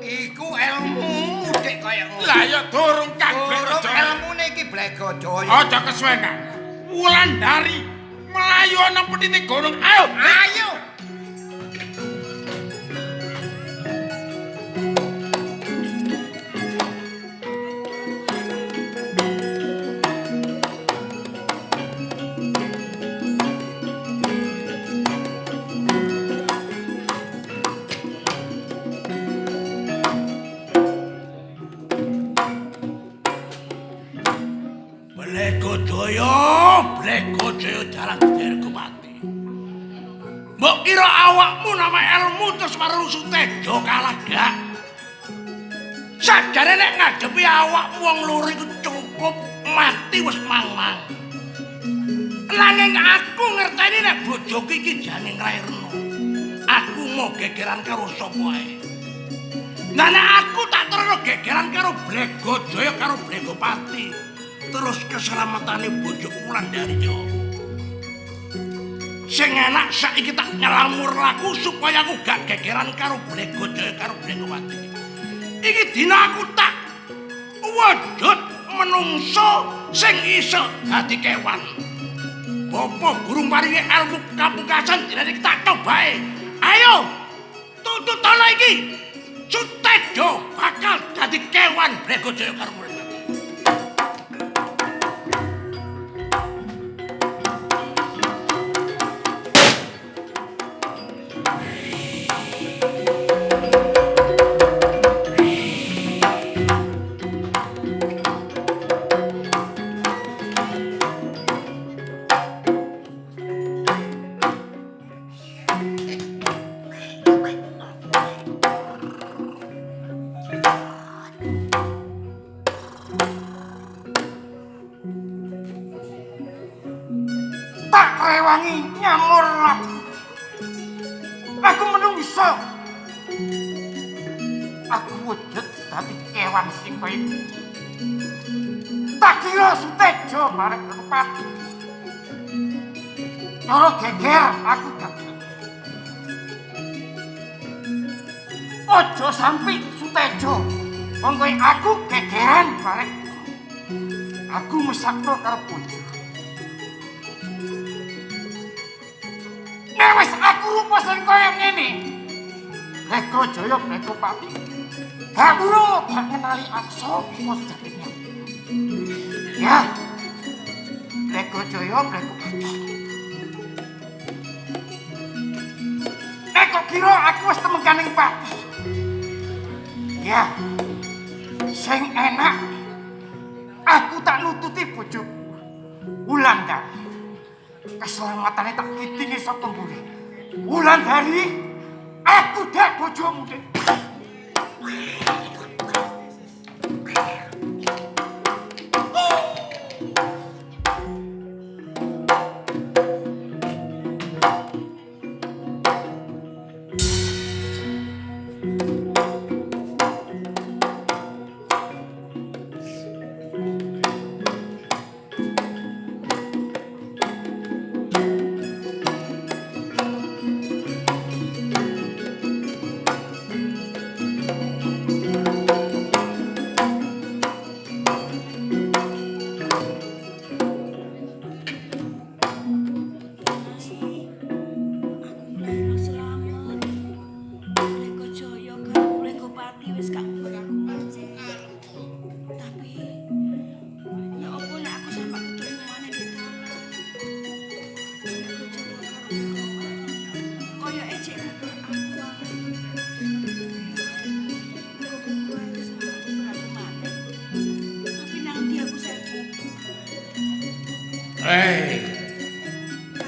Iku ilmumu dik kaya ngono. Lah ya durung Kang Durung Blegojaya. ilmune iki Blegojaya. Aja kesuwen Kang. Wulandari mlayu ana petite gunung. Ayo. Ayo. Blegojaya, Blegojaya jalan Dirgopati. Mbok kira awakmu nama ilmu terus marang Sutejo kalah gak? Sajane nek ngadepi awakmu wong loro iku cukup mati wis mang-mang. Nanging aku ngerteni nek bojoku iki jane ngrairno. Aku mau gegeran karo sapa ae. Lah nek aku tak terno gegeran karo Blegojaya karo Blegopati. Terus keselamatane bojoku Wulandari yo. Sing enak saiki tak nyelamur laku supaya aku gak gegeran karo Blegojaya karo Blegopati. Iki dina aku tak wujud menungso sing iso dadi kewan. Bapak guru maringi ilmu kapungkasan dinane tak cobae. Ayo, tuntutana iki. Sutejo bakal dadi kewan Blegojaya karo Blegopati. Tak rewangi nyamur laku. Aku menungso. Aku wujud dadi kewan sing kaya iki. Tak kira Sutejo bareng Blegopati. Cara geger aku gak. Ojo sampe Sutejo. Wong kowe aku gegeran bareng. Aku mesakno karo bojo. Nek wis aku rupa sing kaya ngene. Blegojaya Blegopati gak weruh, gak ngenali aku sapa sejatine. Ya. Blegojaya Blegopati. Nek Nek kok kira aku wis temengkaning pati. Ya. Sing enak aku tak nututi bojoku. Wulandari. Keselamatane tak kitingi saka mburi. Wulandari, aku dak bojomu, Dik.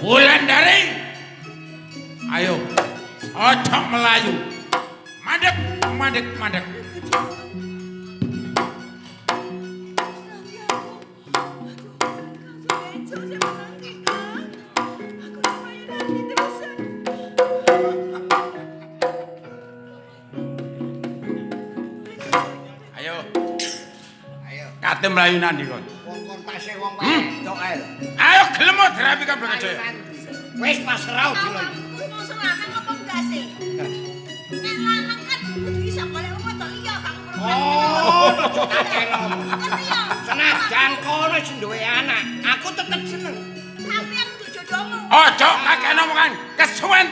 Wulandari, ayo, ojo melayu, mandek, mandek, mandek. Ayo, Ayo. Kate melayu nandi kon. Wong kon tasih wong wedok ae lho. Ayo gelem dirapi kabeh Jaya. Wis pasrah dilo. Kuwi mung lanang apa enggak sih? Nek lanang kan kudu iso golek wong wedok liya gak perlu. Oh, aja kakek ngomong. Ngerti ya? Senajan kono sing duwe anak, aku tetep seneng. Tapi aku kudu jodohmu. Ojo kakek ngomongan kesuwen.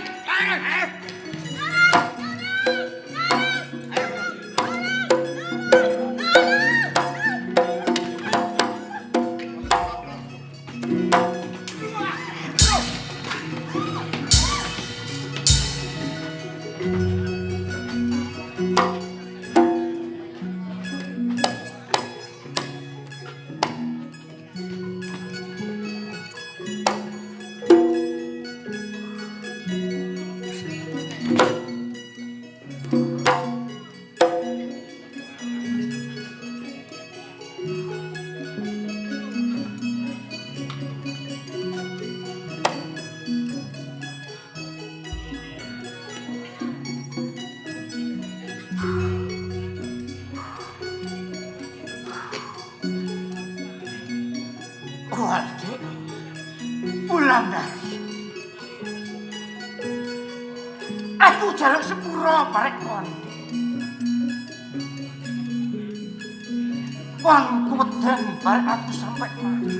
Wulandari. Aku jaluk sepuro barek kon. Kon kuweden barek aku sampe mati.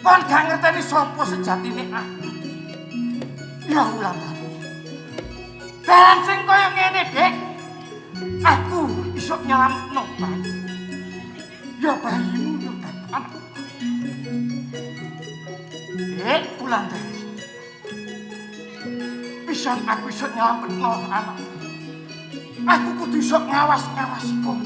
Kon gak ngerteni sapa sejatine aku. Ya Wulandari. Dalan sing kaya ngene, Dik. Aku iso nyelametno bayi. Ya bayimu ya anakku. Wulandari. Pisan aku iso nyelametno anak. Aku kudu iso ngawas-ngawasi kon.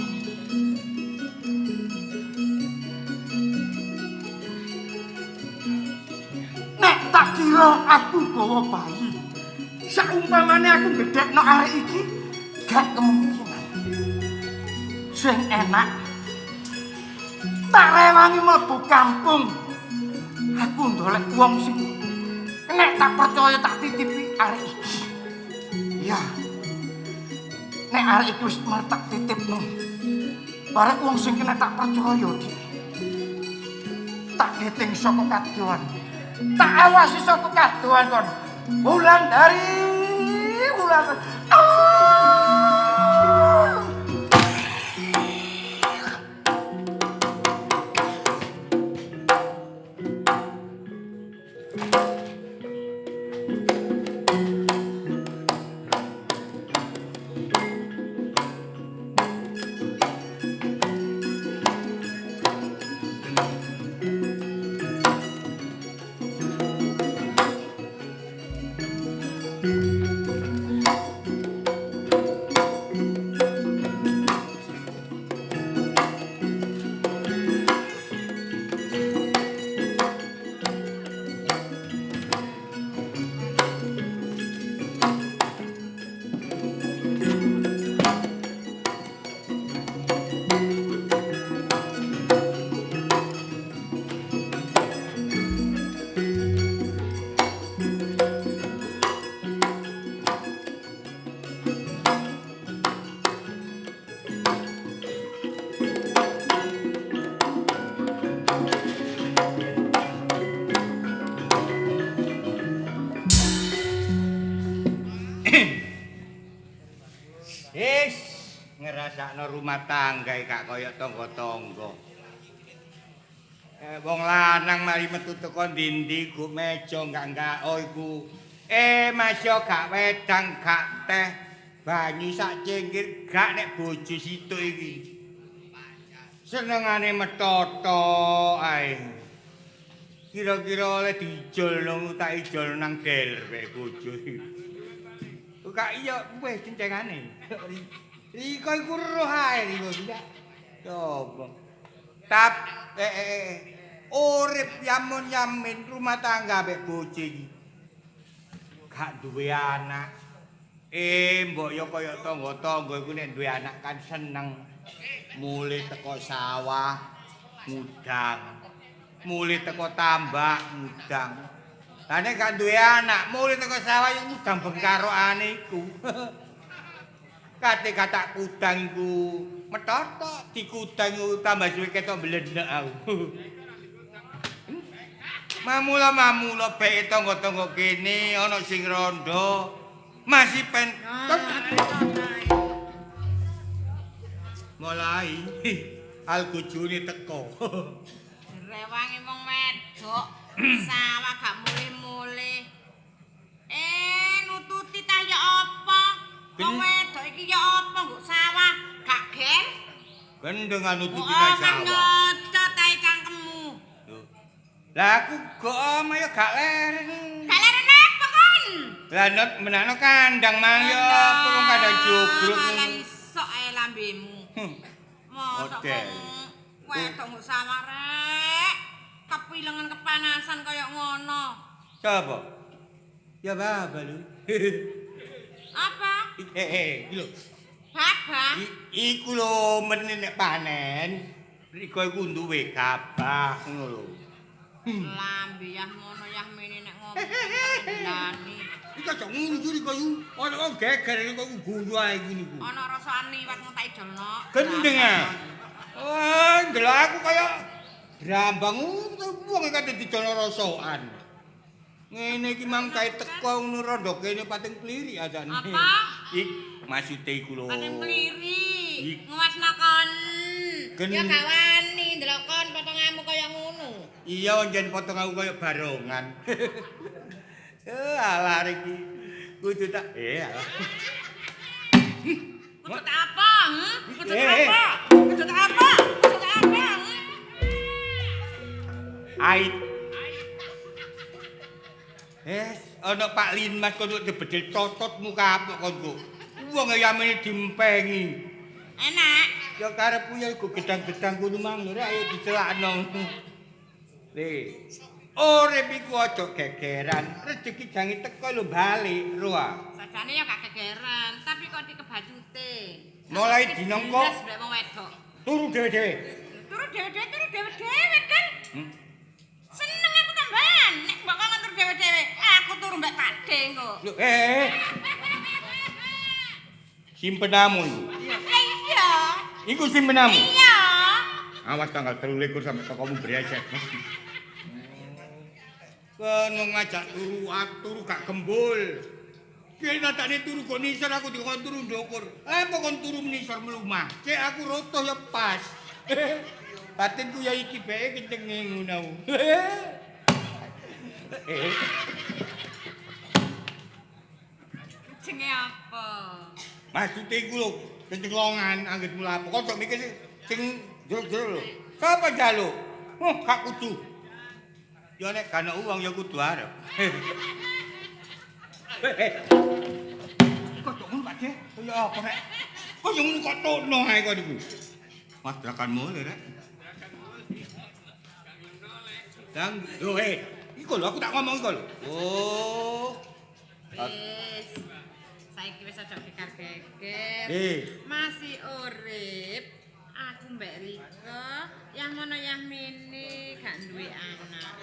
Nek tak kira aku gawa bayi, saumpamane aku gedhekno arek iki, gak kemungkinan. Sing enak tak rewangi mlebu kampung. Aku ndolek wong sing nek tak percaya tak titipi arek iki. Ya. Nek arek iki wis mar tak titipno. Barek wong sing kena tak percaya, Dik. Tak geting saka kadohan. Tak awasi saka kadohan kon. Wulandari, Wulandari. Ngrasakno rumah tangga gak kaya tangga-tangga. Wong lanang mari metu teko ndi-ndi go meja enggak-enggak iku. Mas yo gak wedang, gak teh, banyu sak cengkir gak nek bojo situk iki. Senengane metoto ae. Kira-kira oleh dijolno tak ijol nang deler wae bojo iki. Kok iya wis cencengane. Riko iku roh ae riko tidak. Coba. Tap urip yamun yamin rumah tangga ambek bojo iki. Gak duwe anak. Mbok yo kaya tangga-tangga iku nek duwe anak kan seneng. Mulih teko sawah ngudang. Mulih teko tambak ngudang. Lah nek gak duwe anak, mulih teko sawah yo ngudang bengkarokane iku. Kate katak kudang iku metotok dikudang iku tambah suwe ketok mblenek aku. Mamula-mamula bae tangga-tangga kene ana sing rondo masih pen mulai algojone teko. Rewangi wong wedok sawah gak mulih-mulih. Nututi tah ya apa? Wong wedok iki ya apa nggo sawah gak ger? Gendeng nututi tah sawah. Nyocot ae cangkemmu. Lah aku gak omah ya gak leren. Gak leren apa kon? Lah menakno kandang mang ya apa wong kandang jugruk. Malah isok ae lambemu. Mosok wong wedok nggo sawah rek. Kepilengan kepanasan kaya ngono. Sapa? Ya baba lho. Apa? Iki lho. Baba? Iku lho meneh nek panen. Riko iku duwe gabah ngono lho. Lambe yah ngono yah mene nek ngomong kendani. Iki aja ngono iki Riko yu. Ana wong geger Riko ku guyu ae iki niku. Ana rasane liwat mung tak ijolno. Gendeng ah. Wah, ndelok aku kaya brambang wong kate dijolno rasokan. Ngene iki mang kae teko ngono rondo kene pating pliri adane. Apa? Ik maksude iku lho. Pating pliri. Nguwasno kon. Ya gak wani ndelok kon potonganmu kaya ngono. Iya njen potong aku kaya barongan. Alah iki. Kudu tak alah. Kudu tak apa? Kudu tak apa? Kudu tak apa? Kudu tak apa? Ait. Ana Pak Linmas kono dibedil cocotmu kapok kon kok. Wong yamene dimpengi. Enak. Ya karepku ya iku gedang-gedang kono mang lho rek ayo dicelakno. Le. Urip iku aja gegeran, rejeki jange teko lho balik, ro ah. Sajane ya gak gegeran, tapi kok dikebacute. Mulai dina kok wong wedok. Turu dhewe-dhewe. Turu dhewe-dhewe, turu dhewe-dhewe kan. Seneng aku tambahan nek mbok kon turu dhewe-dhewe, aku turu mbek Pakde engko. Lho, Simpenamu iku. Iya. Iku simpenamu. Iya. Awas tanggal 23 sampe tokomu brengsek. Kon ngajak turu aku turu gak gembul. Ki natane turu kok nisor aku dikon turu ndukur. Lah apa kon turu nisor mlumah? Cek aku rotoh ya pas. Batinku ya iki bae kencenge ngono. Kencenge apa? Maksude iku lho, kenceng longan anggitmu lapo. Kok kok mikir sing jero-jero lho. Sapa njaluk? Oh, gak kudu. Ya nek gak ana uang ya kudu arep. Kok kok ngono Pak De? Kaya apa rek? Kok yo ngono kok tokno ae kok niku. Mas drakan mule rek. Dang, lho iku lho aku tak ngomong iku lho. Oh. Wis. Saiki wis aja geger-geger. Masih urip aku mbek Rika yang mono yang mene gak duwe anak.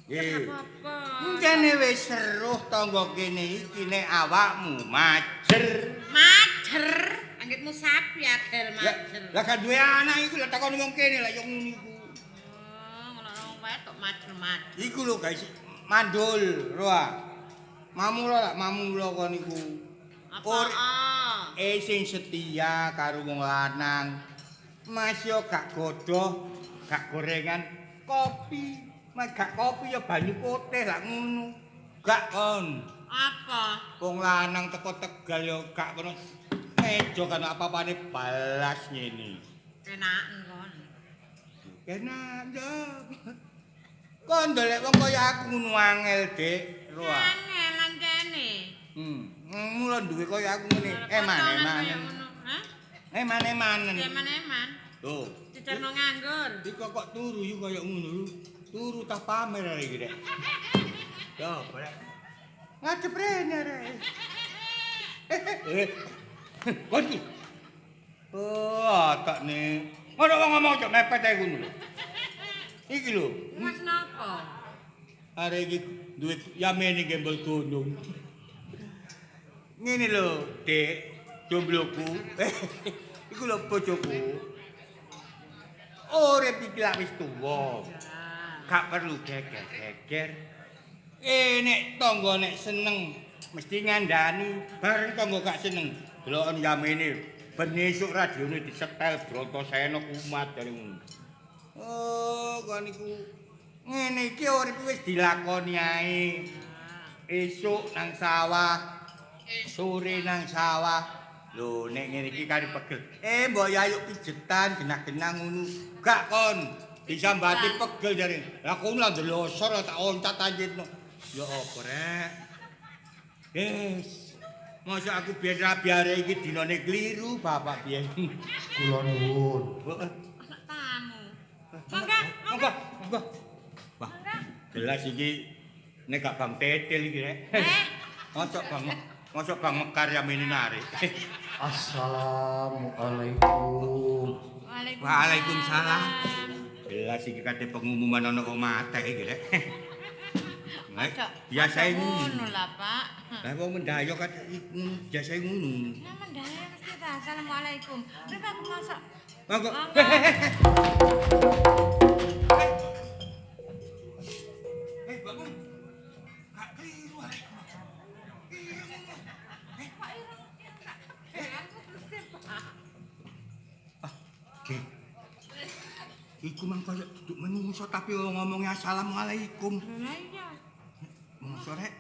Apa-apa. Jane wis seruh tangga kene iki nek awakmu majer. Majer? Anggitmu sapi agel majer. Lah gak duwe anak iku lha takon wong kene lah yo ngono iku. Oh, ngono wong wedok majer-majer. Iku lho guys, mandul, roa. Mamula lak mamula kon iku. Apa? Sing setia karo wong lanang. Mas yo gak godhoh, gak gorengan, kopi. Mas gak kopi ya banyu putih lak ngono. Gak kon. Apa? Wong lanang teko Tegal yo gak kono meja kan apa-apane balas ngene. Kenaken kon. Kenak yo. Kon ndelek wong kaya aku ngono angel, Dik. Angel ancene. Mula duwe kaya aku ngene. Eman-eman. Hah? Eman-emanen. Eman-eman. Lho, dijarno nganggur. Iki kok turu yo kaya ngono. Turu ta pamer arek iki, Rek. Yo, rek. Ngadep rene rek. Kon iki. Oh, tak nih. Ngono wong ngomong cok mepet ae ngono lho. Iki lho. Mas napa? Arek iki duwe yamene gembol gunung. Ngene lho, Dik, jombloku. Iku lho bojoku. Urip iki lak wis tuwa. Gak perlu geger-geger. Nek tangga nek seneng mesti ngandani, bareng tangga gak seneng, deloken yamene. Ben esuk radione disetel Bratasena kumat jare ngono. Oh, kon niku ngene iki urip wis dilakoni ae. Esuk nang sawah, sore nang sawah. Lho nek ngene iki kari pegel. Mbok ya ayo pijetan genah-genah ngono. Gak kon disambati pegel jare. Lah kono lah ndelosor tak oncat anjitno. Ya apa rek? Wis. Masa aku biyen rabi arek iki dinane kliru bapak biyen. Kula nuwun. Heeh. Ana tamu. Monggo, monggo, monggo. Wah. Jelas iki nek gak Bang Tetil iki rek. Mosok Bang Mekar yamene narik. Assalamualaikum. Waalaikumsalam. Jelas iki kate pengumuman ana kok mate iki rek. Biasa ngono lah, Pak. Lah wong mendayo kate biasa ngono. Lah mendayo mesti ta assalamualaikum. Nek aku masak. Monggo. Bangun. Gak keliru arek. Pak ireng. Ah, iku mang koyo duduk menungso tapi wong ngomongnya assalamualaikum. Lah iya. Menungso rek.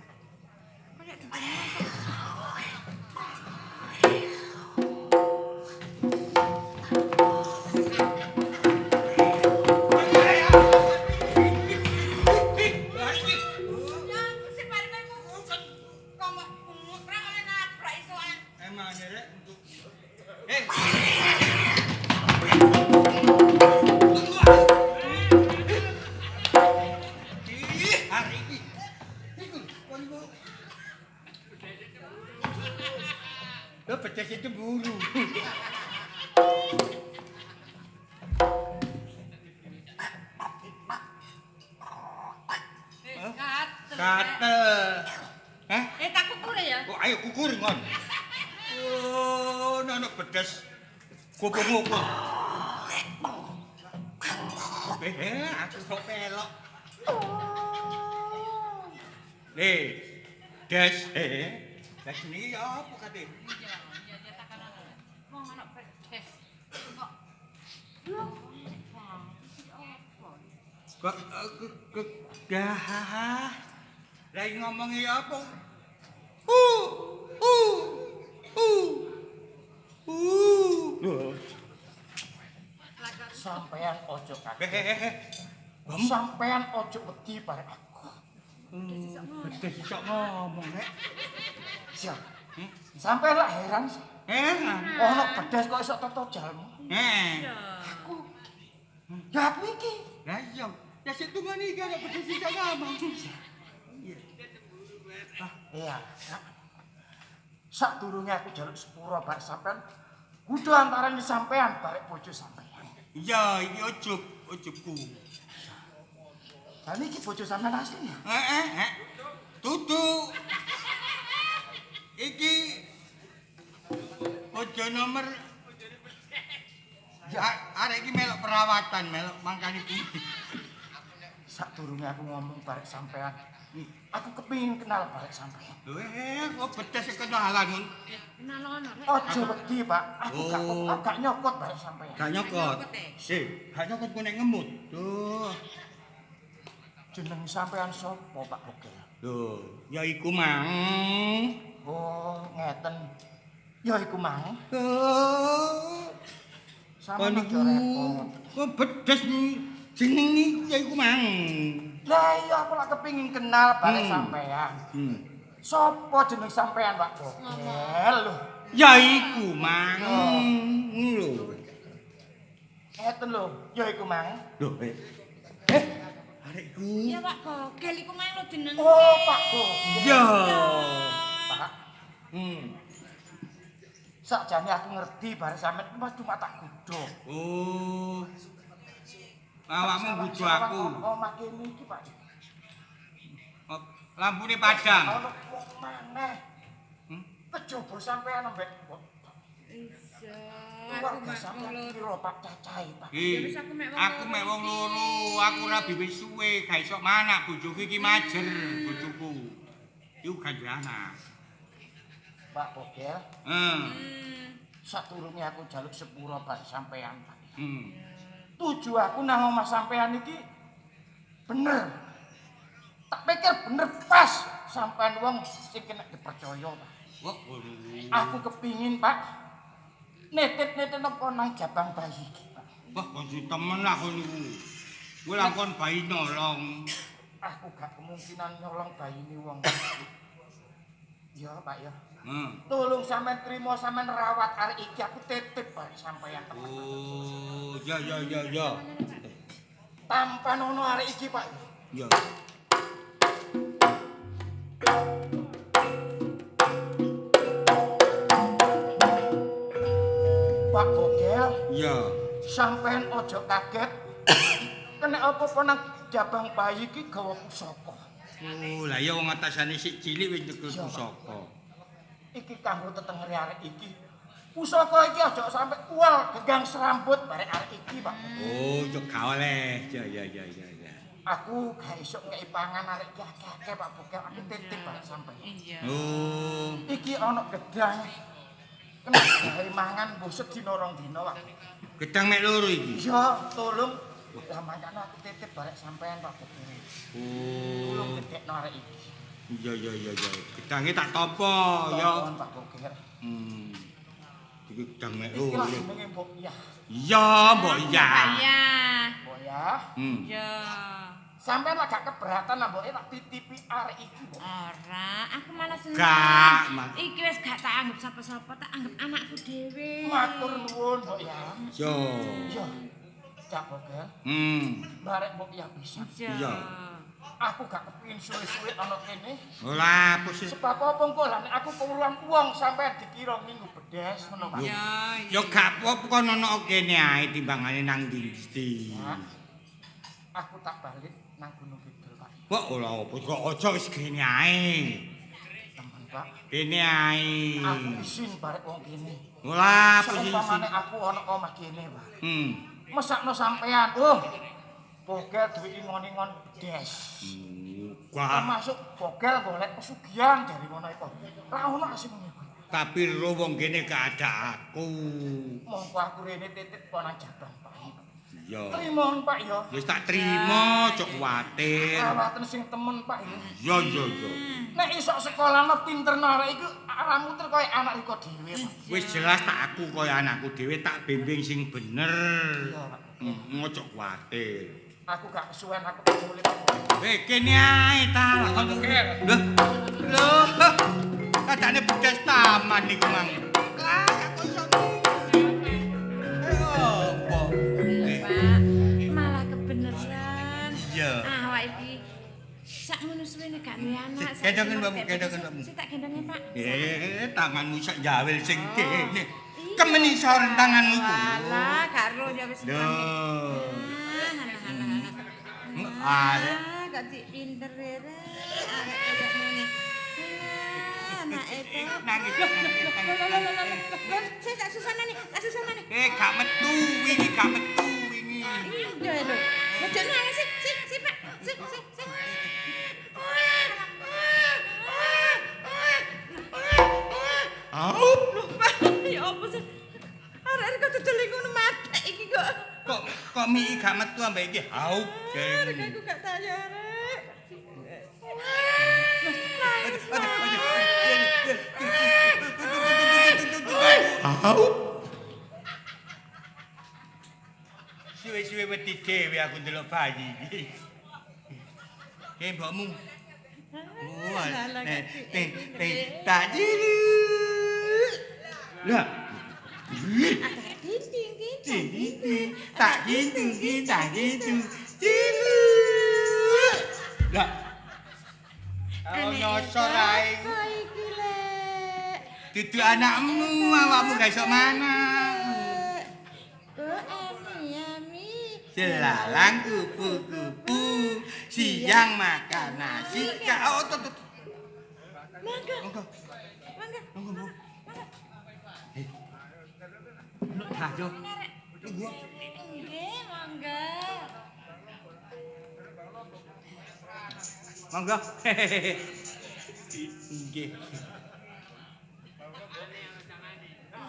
Koyo duduk menungso. Kukur-kukur. Aku kok pelok. Nih, des. Des niki apa kate? Iya, iya takono. Wong ana pedes. Kok kok dah. Lah ngomongi apa? U u u. Sampean ojo kaget. Sampean ojo wedi barek aku. Bedes iso ngomong rek. Siap. Sampean lak heran sih. Heran. Ono bedes kok iso toto jalmu. Heeh. Aku. Ya aku iki. Lah iya. Ya sik tungane iki ana bedes iso ngomong. Iya. Iya. Sadurunge aku njaluk sepuro barek sampean, kudu antarane sampean barek bojo sampean. Iya, iki ujub, ujubku. Lah niki bojo sampean asli ya? Heeh, Dudu. Iki bojo nomor ya arek iki melok perawatan, melok mangkane kuwi. Sadurunge aku ngomong barek sampean, Aku kepingin kenal barek sampean. Lho kok bedes kenalan. Kenal ono rek. Aja wedi, Pak. Aku gak nyokot barek sampean. Gak nyokot. Sik, gak nyokot ku nek ngemut. Duh. Jeneng sampean sapa, Pak Bogel? Lho, ya iku mang. Oh, ngeten. Ya iku mang. Oh. Sampeyan aja repot. Kok bedes jeneng niku ya iku mang. Lah iya aku lak kepingin kenal barek sampean. Sopo jeneng sampean, Pak Bogel? Lho. Ya iku mang. Lho. Ngeten lho, ya iku mang. Lho, arek iku. Ya Pak Bogel iku mang lho jenenge. Oh, Pak Bogel. Ya. Pak. Sakjane aku ngerti barek sampean cuma tak godho. Oh. Awakmu nggodho aku. Omah kene iki, Pak. Lampune padang. Ono wong maneh. Kejaba sampean ambek. Iya. Aku mek wong loro, Pak cacahe, Pak. Aku mek wong loro, aku rabi wis suwe, gak iso manak bojoku iki majer, bojoku. Iku gak duwe anak. Pak Bogel. Sadurunge aku njaluk sepuro barek sampean, Pak. Tuju aku nang omah sampean iki bener. Tak pikir bener pas sampean wong sing kena dipercaya, Pak. Aku kepingin, Pak, nitip-nitip apa nang jabang bayi iki, Pak. Wah, konco temen lah kon niku. Kowe lakon bayi nyolong. Aku gak kemungkinan nyolong bayine wong. Ya, Pak ya. Tolong sampean trimo, sampean rawat arek iki, aku titip barek sampean. Oh, ya ya ya ya. Tampan ono arek iki, Pak. Ya. Pak Bogel. Ya. Sampean ojo kaget. Kena apa-apa nang jabang bayi iki gawa pusaka. Oh, lah ya wong atasane sik cilik wis nyekel pusaka. Iki kanggo tetengere arek iki. Pusaka iki aja sampe uwal gegang serambut barek arek iki, Pak. Oh, yo gak oleh. Ya ya ya ya ya. Aku gak iso ngeki pangan arek iki akeh-akeh, Pak Bogel. Aku titip barek sampeyan. Iya. Oh. Iki ana gedang. Kena gawe mangan mbok sedina rong dina, Pak. Gedang mek loro iki. Iya, tolong. Lah mangkane aku titip barek sampean, Pak Bogel. Oh. Tolong gedhekno arek iki. Iya iya iya iya. Gedange tak topo ya. Pak Bogel. Iki gedang mek loro. Iki jenenge Mbok Yah. Iya, Mbok Yah. Mbok Yah. Iya. Sampeyan lak gak keberatan lah mboke tak titipi arek iki, Mbok. Ora, aku malah seneng. Gak, Mas. Iki wis gak tak anggap sapa-sapa, tak anggap anakku dhewe. Matur nuwun, Mbok Yah. Yo. Iya. Cak Bogel. Barek Mbok Yah bisa. Iya. Aku gak kepingin suwe-suwe ana kene. Ora, apa sih? Sebab apa engko lah nek aku keluang wong sampean dikira minggu bedes ngono, Pak. Iya. Ya gak apa-apa kon ana kene ae timbangane nang ndi-ndi. Aku tak balik nang Gunung Kidul, Pak. Kok ora apa kok aja wis kene ae. Temen, Pak. Kene ae. Aku isin barek wong kene. Ora apa sih. Saumpamane aku ana omah kene, Pak. Mesakno sampean. Oh. Bogel duwe ingon-ingon bedes. Wah. Termasuk Bogel golek pesugihan dari ngono iku. Ra ono sing ngono iku. Tapi ro wong kene gak ada aku. Mongko aku rene titip nang jabang, Pak. Iya. Trimo, Pak ya. Wis tak trimo, cok kuwatir. Rawaten sing temen, Pak ya. Iya iya iya. Nek iso sekolahno pinterno arek iku ora muter koyo anak iku dhewe, Pak. Wis jelas tak aku koyo anakku dhewe tak bimbing sing bener. Iya, Pak. Ojo kuwatir. Aku gak kesuwen aku tak mulih. Kene ae ta. Lho. Lho. Kadane bedes taman niku mang. Lah kok iso. Apa? Pak, malah kebeneran. Iya. Awak iki sakmono suwene gak duwe anak. Gendongen mbakmu, gendongen mbakmu. Sik tak gendonge, Pak. Tanganmu sak jawil sing kene. Kemenisor tanganmu iku. Alah, gak ro ya wis. Lho. Arek kok cik pinter rek. Arek koyo ngene. Anake to. Nangis. Sik tak susanane, tak susanane. Gak metu wingi, gak metu wingi. Iya lho. Ojo nangis sik, sik, sik, Pak. Sik, sik, sik. Wah, Mik gak metu ambek iki haup. Rek aku gak tanya rek. Haup. Suwe-suwe wedi dhewe aku ndelok bayi iki. Ki mbokmu. Wah, nek tak cilik. Lah. Tak gitu, tak gitu. Cilik. Lah. Kalau nyosor ae. Dudu anakmu, awakmu gak iso mangan. Selalang kupu-kupu, siang makan nasi. Oh, tuh. Mangga. Mangga. Mangga. Mangga. Ayo. Nggih, mangga. Mangga. Nggih.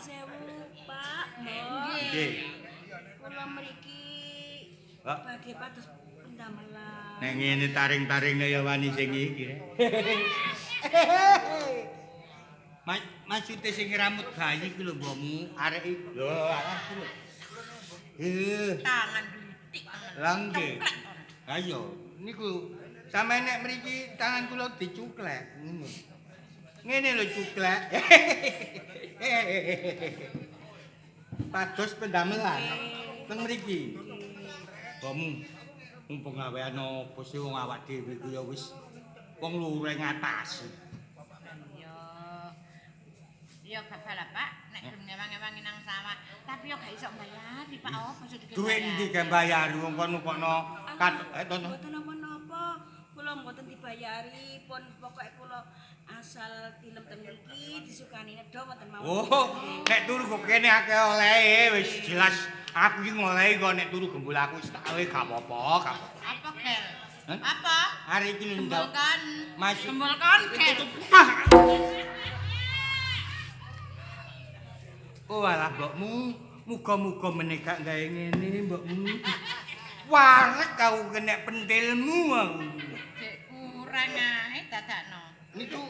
Sewu, Pak. Nggih. Kula mriki badhe pados pendamelan. Nek ngene taring-taringne ya wani sing iki. Maksude sing ngramut bayi ku lho mbokmu, arek iki. Lho, arek lho. Tangan glitik. Lah nggih. Ayo, niku sampeyan nek mriki tangan kula dicuklek ngono. Ngene lho cuklek. Pados pendamelan teng mriki. Mbokmu mumpung gawean apa sih wong awak dhewe ku ya wis wong loro ngatasi. Ya bapak lah Pak, nek gelem ngewang-ngewangi nang sawah, tapi yo gak iso mbayari Pak, opo iso dikene. Duit ndi gak mbayari wong kono kono kat mboten napa-napa, kula mboten dibayari, pun pokoke kula asal tilem teng mriki disukani nedha mboten mawon. Oh, nek turu kok kene akeh olehe wis jelas aku iki ngolehi kok nek turu gembul aku wis tak gak apa-apa, gak apa. Apa gel? Apa? Hari iki lho gembul kon. Mas gembul kon gel. Oh alah mbokmu, muga-muga meneh gak gawe ngene mbokmu. Warek aku kena pentilmu aku. Dek kurang ae dadakno. Niku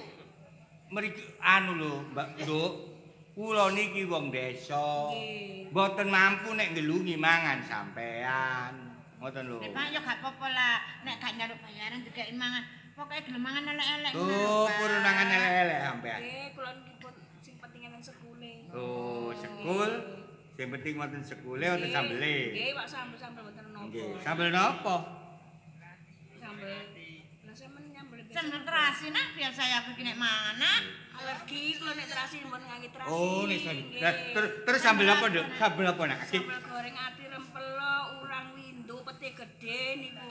mriki anu lho, Mbak Nduk. Kula niki wong desa. Mboten mampu nek ngelungi mangan sampean. Ngoten lho. Nek Pak ya gak apa-apa lah, nek gak njaluk bayaran dikeki mangan. Pokoke gelem mangan elek-elek. Oh, purun mangan elek-elek sampean. Nggih, kula niki pun sing penting enten sekule. Oh, sekul. Sing penting wonten sekule wonten sambele. Nggih, Pak, sambel-sambel wonten napa? Nggih, sambel napa? Sambel. Lah sampean nyambel sambel terasi nak biasa ya aku iki nek mangan nak. Alergi kula nek terasi mboten ngangge terasi. Oh, nek sambel. Lah terus sambel apa, Nduk? Sambel apa nak? Sambel goreng ati rempelo, urang windu, pete gedhe niku.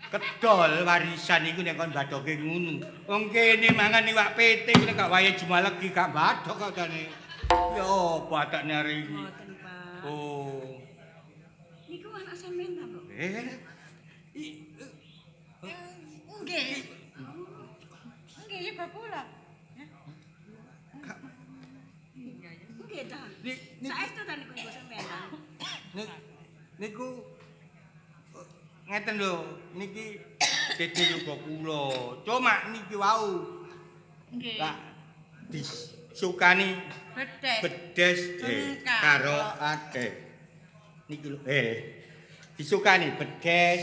Kedol warisan iku nek kon bathoke ngono. Wong kene mangan iwak pete nek gak wayahe jumalegi gak bathok kok jane. Ya apa atakne arek iki? Mboten, Pak. Oh. Niku anak sampean ta, Mbok? Nggih. Nggih, ya bapak kula. Nggih ta. Saestu ta niku ibu sampean ta? Niku ngeten lho, niki dede yoga kula. Cuma niki wau. Nggih. Lah disukani bedes. Bedes karo akeh. Niki lho, disukani bedes.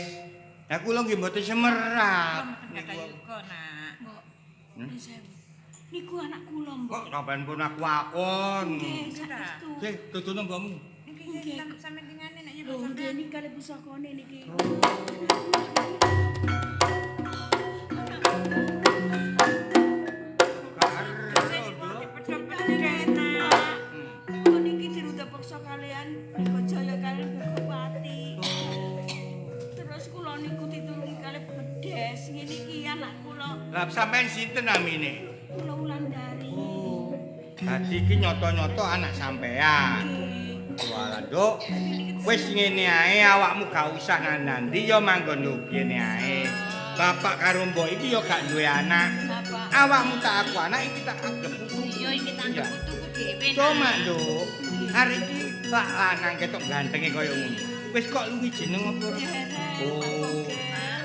Lah kula nggih mboten semerap. Niku yoga, Nak. Mbok. Niku anak kula, Mbok. Kok sampean pun aku akon. Nggih, saestu. Nggih, dudono mbokmu. Nggih, sampean tingane nek yoga Lho, sampean. nggih niki kalih pusakane niki. Kula niki dirudha peksa kalian Brigajaya kalian Brigapati. Terus kula niku ditulungi kalih bedes ngene iki anak kula. Lah sampean sinten namine? Kula Wulandari. Oh. Dadi iki nyoto-nyoto anak sampean. Walah, Nduk. Wis ngene ae awakmu gak usah nandandi ya manggon lho kene ae. Bapak karo mbok iki ya gak duwe anak. Awakmu tak aku anak iki tak anggap putu. Iya iki tak anggap putuku dhewe. Cuma, Nduk, hari iki bak lanang ketok gantenge kaya ngono. Wis kok lu jeneng apa ora? Oh.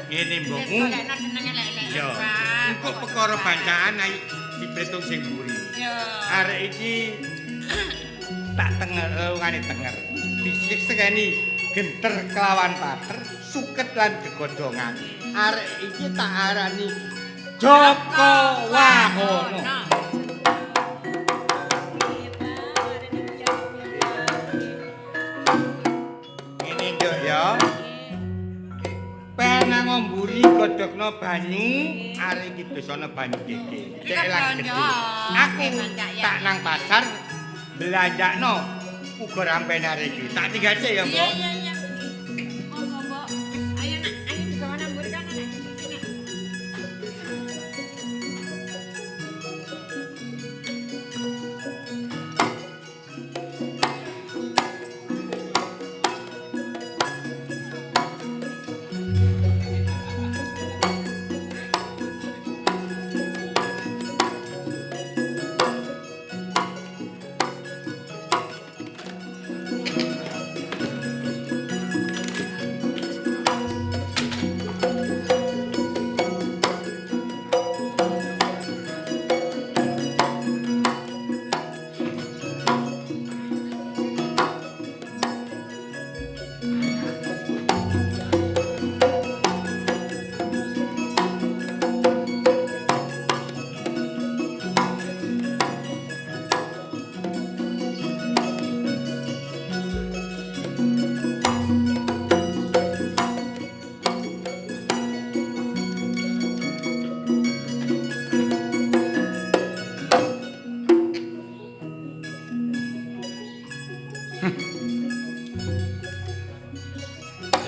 Ngene mbokmu. Wis golekno jenenge lek-lek. Iya. Engko perkara bancaan ayo dipretung sing mburi. Yo. Arek iki tak tenger lungane tenger. Disikseni genter kelawan pater, suket lan gegodhongan. Arek iki tak arani Joko Wahono. Ngene nduk ya. Penang mburi godhogno banyu, arek iki dosana banyu gede. Cek lagi gede. Aku tak nang pasar belanjakno uga rampen arek iki. Tak tinggal sik ya, Mbok. Iya, iya, iya. Monggo, Mbok. Ayo nak, ayo digawa nang mburi kan nak. Nak.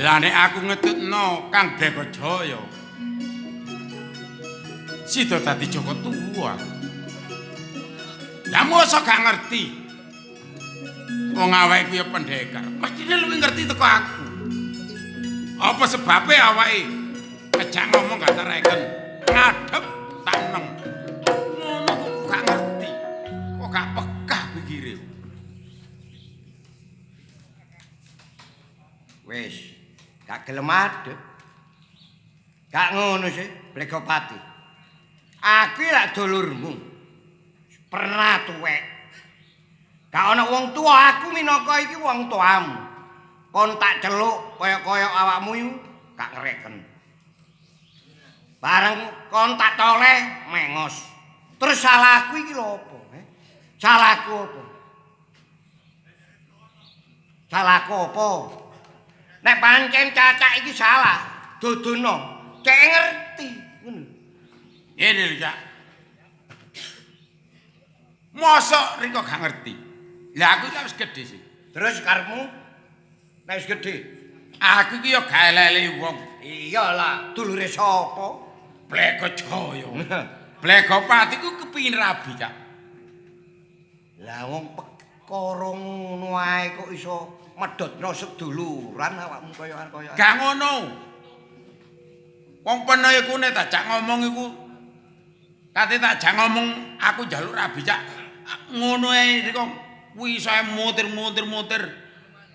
Lah nek aku ngetutno Kang Blegojaya. Sida dadi Joko tuwa. Lah mosok gak ngerti. Wong awake ku ya pendekar, mestine luwih ngerti teko aku. Apa sebabe awake kejak ngomong gak tereken, ngadep tak neng. Ngono kok gak ngerti. Kok gak pekah pikire. Wis, gak gelem adep. Gak ngono sih, Blegopati. Aku lak dulurmu. Pernah tuwek. Gak ana wong tuwa, aku minangka iki wong tuamu. Kon tak celuk kaya-kaya awakmu iku gak ngreken. Bareng kon tak toleh mengos. Terus salahku iki lho apa, he? Salahku apa? Salahku apa? Nek pancen cacak iki salah, dudono, cek ngerti ngono. Ngene lho, Cak. Mosok riko gak ngerti. Lah aku iki wis gedhe sih. Terus karepmu nek wis gedhe? Aku iki ya gak elele wong. Iya lah, dulure sapa? Blegojaya. Blegopati ku kepingin rabi, Cak. Lah wong perkara ngono ae kok iso medhotno seduluran awakmu kaya-kaya. Gak ngono. Wong peno iku nek tak jak ngomong iku kate tak jak ngomong aku njaluk rabi, Cak. Ngono ae riko kuwi iso muter-muter-muter.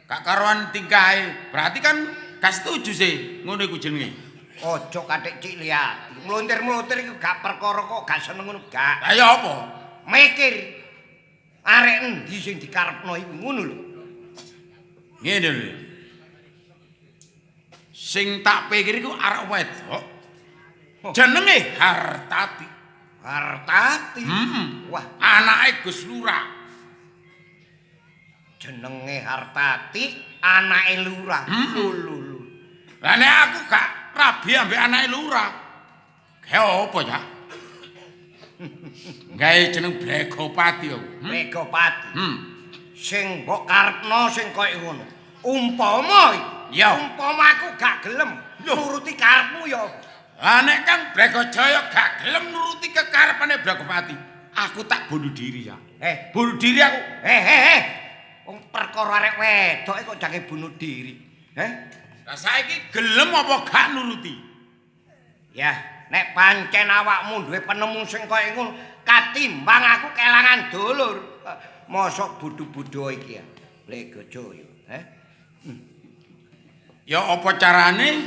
Gak karuan tingkahe. Berarti kan gak setuju sih ngono iku jenenge. Aja katik cik liat. Mluntir-mluntir iku gak perkara kok gak seneng ngono gak. Lah ya apa? Mikir. Arek endi sing dikarepno iku ngono lho. Ngene lho. Sing tak pikir iku arek wedok. Jenenge Hartati. Hartati. Wah, anake Gus Lurah. Jenenge Hartati, anake lurah. Lho lho lho. Lah nek aku gak rabi ambek anake lurah. Gawe apa ya? Gawe jeneng Blegopati aku. Blegopati. Sing mbok karepno sing koyo ngono. Umpama iki, umpama aku gak gelem nuruti karepmu ya apa? Lah nek Kang Blegojaya gak gelem nuruti kekarepane Blegopati, aku tak bunuh diri ya. Bunuh diri aku. Wong perkara arek wedok kok jange bunuh diri. Lah saiki gelem apa gak nuruti? Ya, nek pancen awakmu duwe penemu sing koyo ngono, katimbang aku kelangan dulur. Mosok bodho-bodho iki ya. Blegojaya, Ya apa carane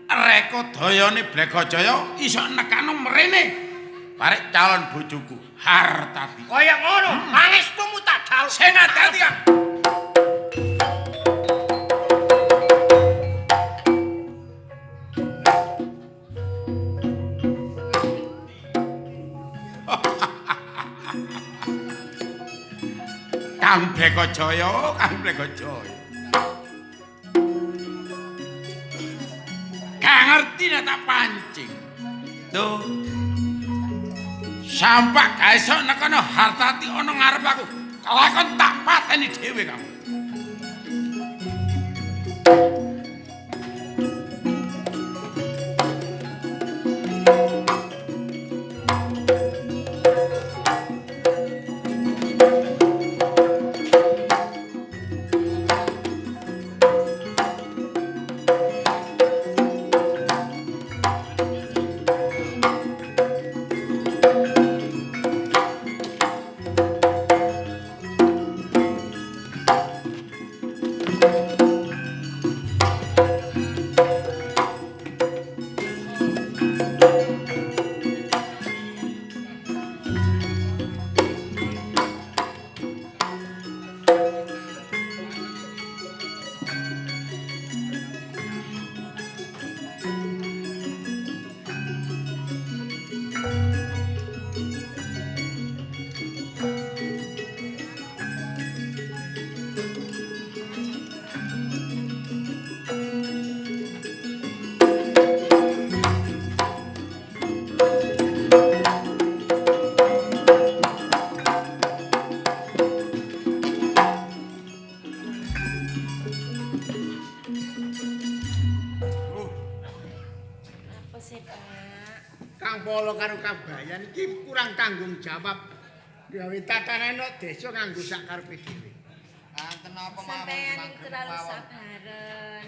rekodayane Blegajaya iso nekano mrene barek calon bojoku Hartati. Kaya ngono, pangestumu tak jaluk. Sing ati-ati, Kang. Kang Blegajaya, Kang Blegajaya. Gak ngerti nek tak pancing. Tuh. Sampak gak esok nekono Hartati ana ngarep aku. Kelakon tak pateni dhewe kamu. Apa sih, Pak? Kang Polo karo Kabayan iki kurang tanggung jawab gawe tatanan nok desa nganggo sak karepe dhewe. Anten apa mawon Sampeyan iku terlalu sabaren.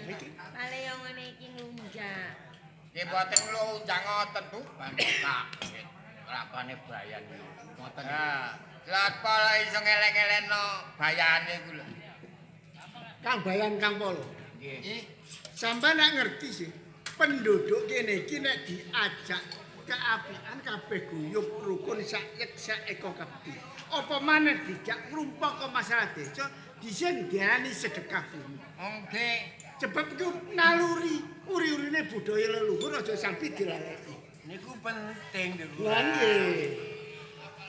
Male yo ngene iki nglunjak. Nggih mboten kula undang ngoten, Bu. Pak. Lakone bayan niku. Ngoten. Ha, lha kok iso ngeleng-elengno bayane iku lho. Kang Bayan Kang Polo. Nggih. Sampeyan nek ngerti sih, penduduk kene iki nek diajak keapian kabeh guyub rukun sak yek sak eko kabeh. Apa maneh dijak ngrumpaka masalah desa bisa diarani sedekah bumi. Nggih. Sebab iku naluri uri-urine budaya leluhur aja sampe dilaleki. Niku penting niku. Lah nggih.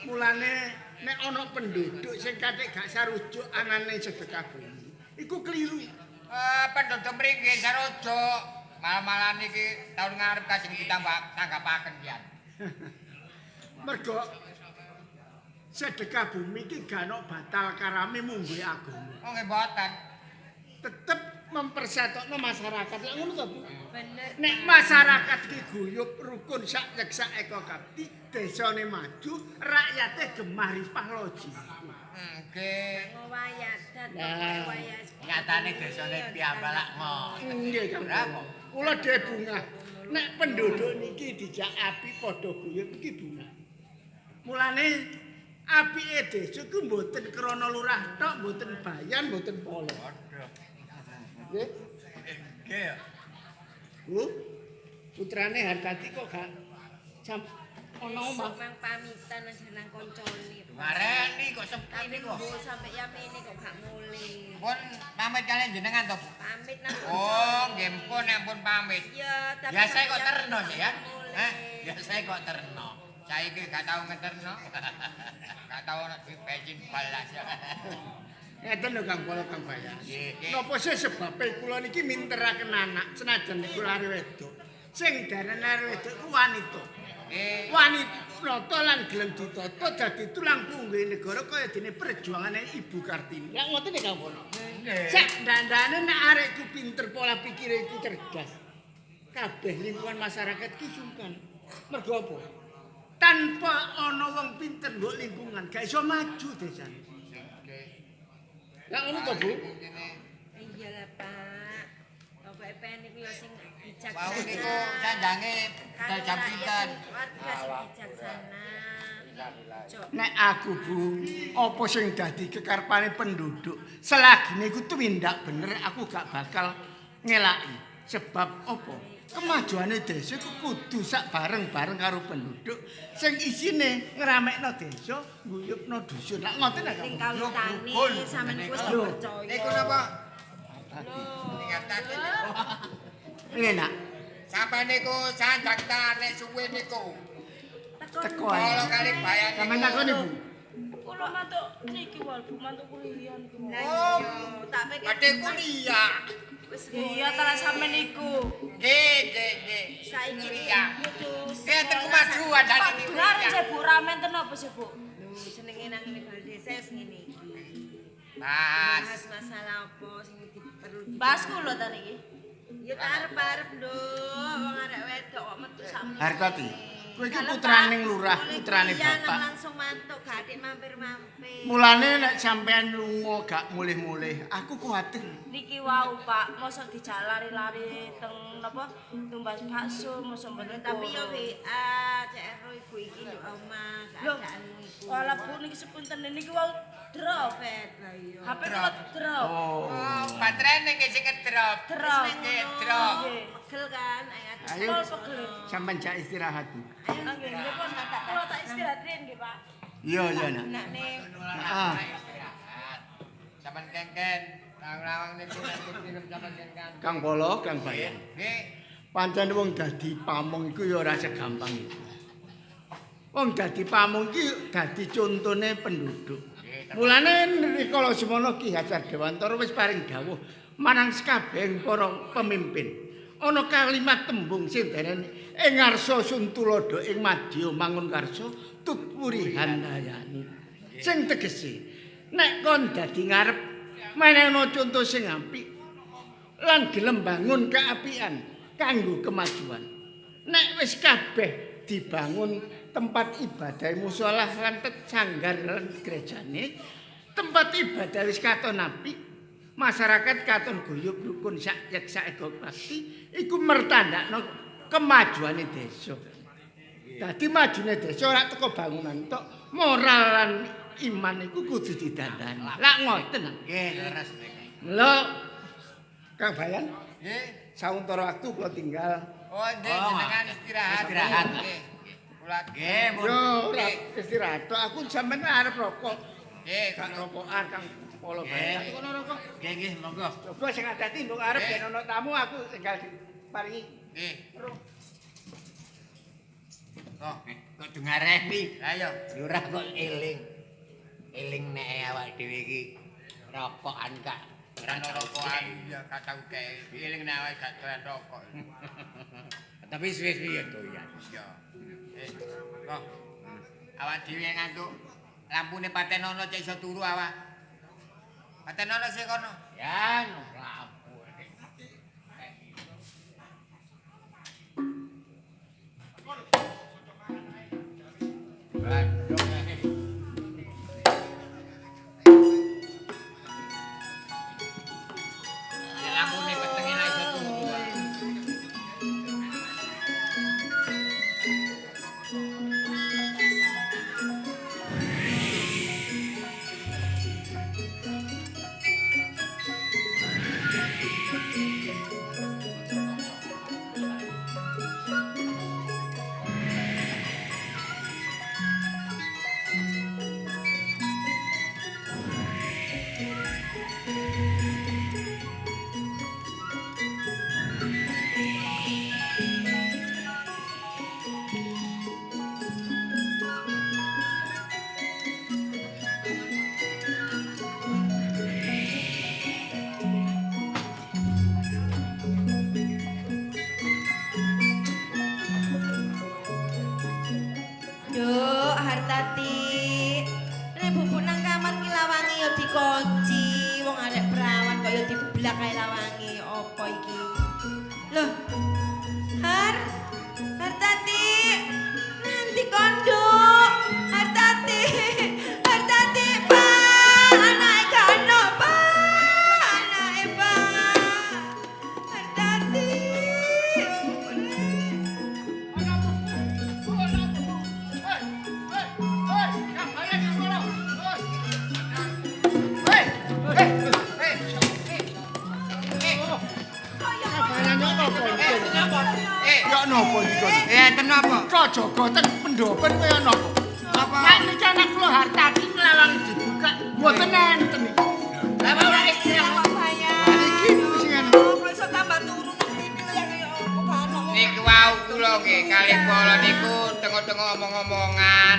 Mulane nek ana penduduk sing kathik gak sarujuk anane sedekah bumi, iku keliru. Penduduk mriki sarujuk. Malah-malah niki tahun ngarep kajeng ditambah tanggapaken pian. Mergo sedekah bumi iki gak ono batal karame mungguhe agama. Oh nggih mboten. Tetep mempersatokno masyarakat. Lah ngono to, Bu? Bener. Nek masyarakat iki guyub rukun sak yek sak eko kapti, desane maju, rakyate gemah ripah loji. Nggih. Ngowayadat Nah. Nyatane desane piyambak lak ngoten. Nggih, Kang. Kula dhewe bungah. Nek penduduk niki dijak api padha guyub iki bungah. Mulane apike desa ku mboten krana lurah tok, mboten bayan, mboten polo. Nggih. Nggih. Bu, putrane Hartati kok gak jam ana omah. Mang pamitan aja nang koncone. Mareni kok sepi Tapi niku. Bu sampe yamene kok gak mulih. Pun pamit kalian jenengan to, Bu? Pamit nang Oh, nggih pun ampun pamit. Iya, tapi Biasa sampe kok yamene terno sih ya. mulih. Hah? Biasa kok terno. Saiki gak tau ngeterno. Gak tau ono duit bensin balas. Ngeten lho Kang Polo Kang Bayan. Nggih. Napa sih sebabe kula niki minteraken anak senajan niku lare wedok. Sing darane lare wedok ku wanita. Nggih. Wanita lan gelem ditata dadi tulang punggung negara kaya dene perjuangane Ibu Kartini. Lah ngoten nek Kang Polo. Nggih. Sak dandane nek arekku pinter pola pikire iku cerdas. Kabeh lingkungan masyarakat ki sungkan. Mergo apa? Tanpa ana wong pinter nggo lingkungan gak iso maju desane. Lah ngono to, Bu? Iya lah, Pak. Pokoke pengen iku ya sing bijaksana. Wau niku sandange Karo budal jam rakyat pinten? sing warga sing bijaksana. Cok. Nek aku, Bu, apa sing dadi kekarepane penduduk, selagine iku tumindak bener aku gak bakal ngelaki. Sebab apa? Kemajuane desa iku kudu sak bareng-bareng karo penduduk sing isine ngramekno desa, ngguyubno dusun. Lak ngoten ta, Ning Kang? kawitane sampean iku wis percaya. Niku napa? Ngatake niku. Ngene nak. Sampai niku sanjang tarik suwe niku. Teko ae. Kala kali bayan niku. Sampeyan takoni, Bu. Kula mantuk niki wae Bu, mantuk kuliah niku. Oh, tak pikir badhe kuliah. Wis Iya, ta sampean niku. Nggih, nggih, nggih. Saiki Kuliah. kudu Nggih, enten kemajuan Pak niki. Bareng sih Bu, ramen ten apa sih Bu? Lho, senenge nang ngene bal desa wis ngene iki. Mas. Bahas masalah apa sing perlu Bahas kula ta niki. Ya tak arep-arep nduk, wong arek wedok kok metu sakmene. Hartati, kowe iki putrane lurah, putrane bapak. Langsung mantuk gak atik mampir-mampir. Mulane nek sampean lunga gak mulih-mulih, aku kuwatir. Niki wau Pak, mosok dijak lari-lari teng napa tumbas bakso mosok mboten Tapi yo WA, cek ero ibu iki nduk omah, Lho, keadaanmu iku. Walah Bu niki sepunten niki wau drop. Pet, lah iya. HP kula drop. Oh. Oh, baterainé nggih sing ngedrop. Drop. Nggih, drop. Nggih. Pegel kan, ayo Ayo. Pol pegel. Sampean jak istirahat, Bu. Nggih, nggih pun kula tak istirahat riyin nggih Pak. Iya, iya, nak. Nakne Heeh. Istirahat. Sampeyan kengken, lawang-lawang niku nek film sampeyan kengken. Kang Polo, Kang Bayan. Nggih. Pancen wong dadi pamong iku ya ora segampang iku. Wong dadi pamong iki dadi contone penduduk. Mulane rikala semono Ki Hajar Dewantara wis paring dawuh marang sekabehing para pemimpin. Ana kalimat tembung sing derene ing ngarsa sun tuladha ing madya mangun karsa tut wuri handayani. Sing tegese nek kon dadi ngarep menehno conto sing apik lan gelem bangun keapian kanggo kemajuan. Nek wis kabeh dibangun tempat ibadah musala lan sanggar lan gerejane, tempat ibadah wis katon apik, masyarakat katon guyub rukun sak yeksa ego bakti, iku mertandakno kemajuane desa. Dadi majune desa ora teko bangunan tok, moral lan iman iku kudu didandani. Lak ngoten. Nggih, leres niku. Lho, Kang Bayan, Nggih. sauntara waktu kula tinggal. Oh, nggih jenengan istirahat. Istirahat. Nggih. Kula nggih, mun. Yo, ora istirahat tok, aku sampean arep rokok. Nggih, Gak rokokan Kang Polo Nggih. Bayan. Aku kono rokok. Nggih, nggih, monggo. Coba sing adati nduk arep Nggih. ben ana tamu aku tinggal diparingi. Nggih. Oh, kok dengareni? Lah yo. Lurah kok eling. Eling nek awak dhewe iki rokokan kak. Ora ono rokokan ya gak tau kae. Eling nek awake gak doyan rokok. Tapi suwe-suwe ya doyan. Iya. Kok awak dhewe ngantuk lampune patenono cek iso turu awak. Patenono sik kono. Ya, no lampu. Nek lampune petenge lah iso turu. Nduk, Hartati. Nek bubuk nang kamar ki lawange ya dikunci, wong arek perawan kok ya diblak kae lawange. Apa iki? Loh. Har. Hartati. Nanti konduk. Hartati. Hartati, Pak. Anake gak ono, Pak. Anake, Pak. Hartati. Kok jaga teng pendopen kaya napa? Apa? Nek niki anak kula Hartati nglawang dibuka mboten enten iki. Lah ora istirahat. Pak Bayan. Iki sing anu. Kok iso tambah turu nang kene lho ya kaya apa gak ono. Niku wau kula nggih kalih kula niku tengok-tengok omong-omongan.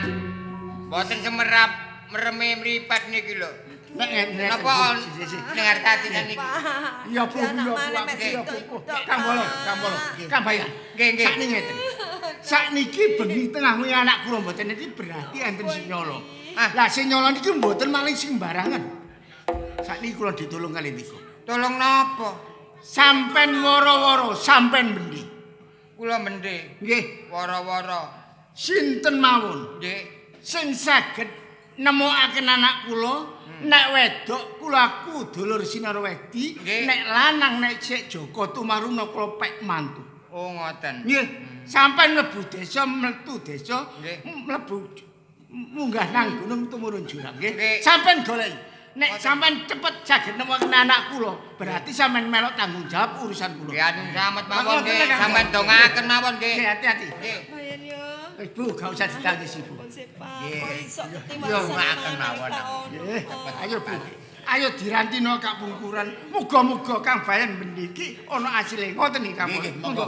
Mboten semerap mereme mripat niki lho. Nek ngene. Napa ning Hartati niki? Ya Bu, ya Bu, ya Bu. Kang Bolo, Kang Bolo. Kang Bayan. Nggih, nggih. Sakniki ngeten. Sakniki bengi tengah wengi anak kula mboten niki berarti enten sing nyolo. Lah sing nyolo niki mboten maling sembarangan. Sakniki kula ditulung kali niku. Tolong napa? Sampen woro-woro, sampen bendi. Kula mendhe. Nggih, Woro-woro. sinten mawon Nggih. sing saged nemokaken anak kula, nek wedok kula aku dulur Sinarwedi, Nggih. nek lanang nek sik Joko Tumaruna kula pek mantu. Oh ngoten. Nggih, sampean mlebu desa, mlebu desa, Nggih. mlebu munggah nang gunung tumurun jurang nggih. Nggih. Sampean goleki. Nek sampean cepet saged nemokaken anak kula, berarti sampean melok tanggung jawab urusan kula. Nggih anu slamet mawon nggih, Ngoten, Kang. sampean dongaken mawon nggih. Nggih, hati-hati. Nggih. Bayan yo. Ibu, gak usah ditangisi, Bu. Kok sik Pak, Nggih. kok iso Yo, ketiwasan ngaken mawon. Nggih, ayo Bu. Ayo dirantino kak pungkuran. Muga-muga Kang Bayan mendiki ana asile. Ngoten iki Kang. Nggih, monggo.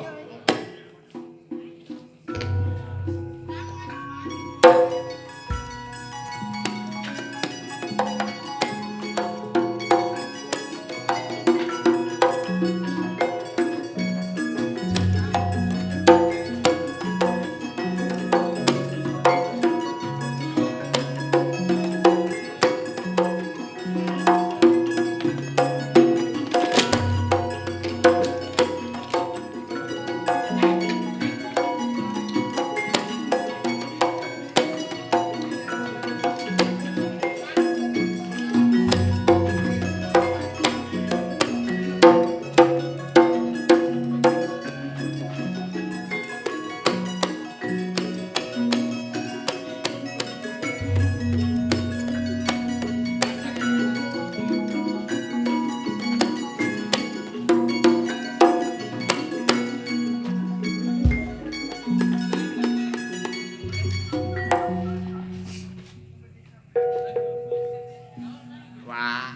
Wah.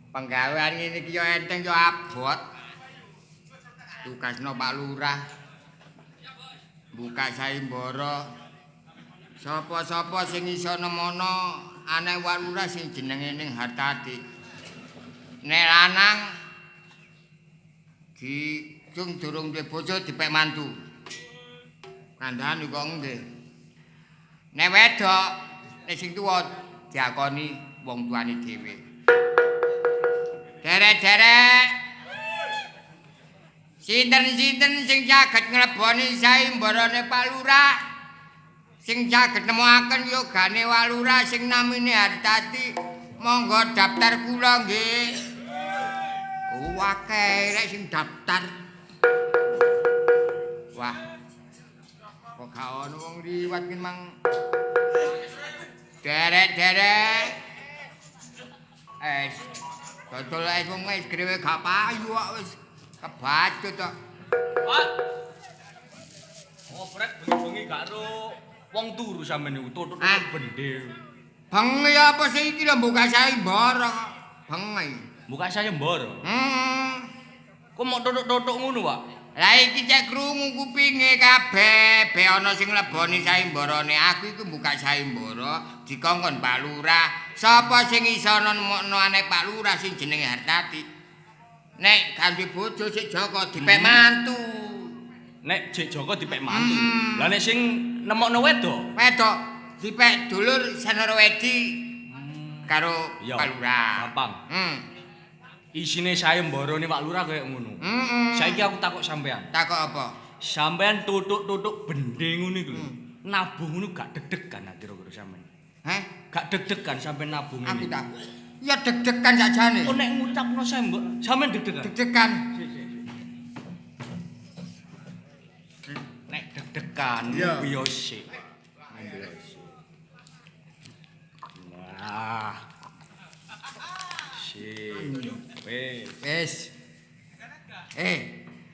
Penggawean ngene iki yo enteng yo abot. Tugasno Pak Lurah. Buka saimbara. Sapa-sapa sing iso nemono anake Pak Lurah sing jenenge ning Hartati. Nek lanang dicung durung duwe bojo dipek mantu. Kandhane kok nggih. Nek wedok nek sing tuwa diakoni wong tuane dhewe. Derek-derek. Sinten-sinten sing saged ngleboni saimbarane Pak Lurah. Sing saged nemokaken yogane Pak Lurah sing namine Hartati, monggo daftar kula nggih. Oh, akeh rek sing daftar. Wah. Kok gak ono wong liwat ki mang. Derek-derek. Es. Dodol es wong es grewe gak payu kok wis kebacut kok. Pak. Oprek bengi-bengi gak ro wong turu sampean niku tutut Ah. bende. Bengi apa sih iki lho buka saimbara kok. Bengi. Buka sayembara. Hmm. Kok mok tutuk-tutuk ngono, Pak? Lah iki cek krungu kupinge kabeh, be ana sing mleboni saimbarane. Aku iku buka saimbara dikongkon Pak Lurah. Sapa sing iso nemokno anake Pak Lurah sing jenenge Hartati? Nek ganti bojo sik Joko dipek mantu. Nek jek Joko dipek mantu. Lah nek sing nemokno wedok, Wedok dipek dulur Sanarwedi karo Iya, Pak Lurah. gampang. Isine sayembarane Pak Lurah kaya ngono. Saiki aku takok sampean. Takok apa? Sampean tutuk-tutuk bende ngono iku lho. Nabung ngono gak deg-degan kira-kira sampean. Heh? Gak deg-degan sampean nabung Aku ngene. tak. Ya deg-degan sakjane. Kok nek ngucapno sembok, sampean deg-degan. Deg-degan. Nek deg-degan Iya. ngombe yo sik. Ngombe yo sik. Nah. Sik. Wis. Wis.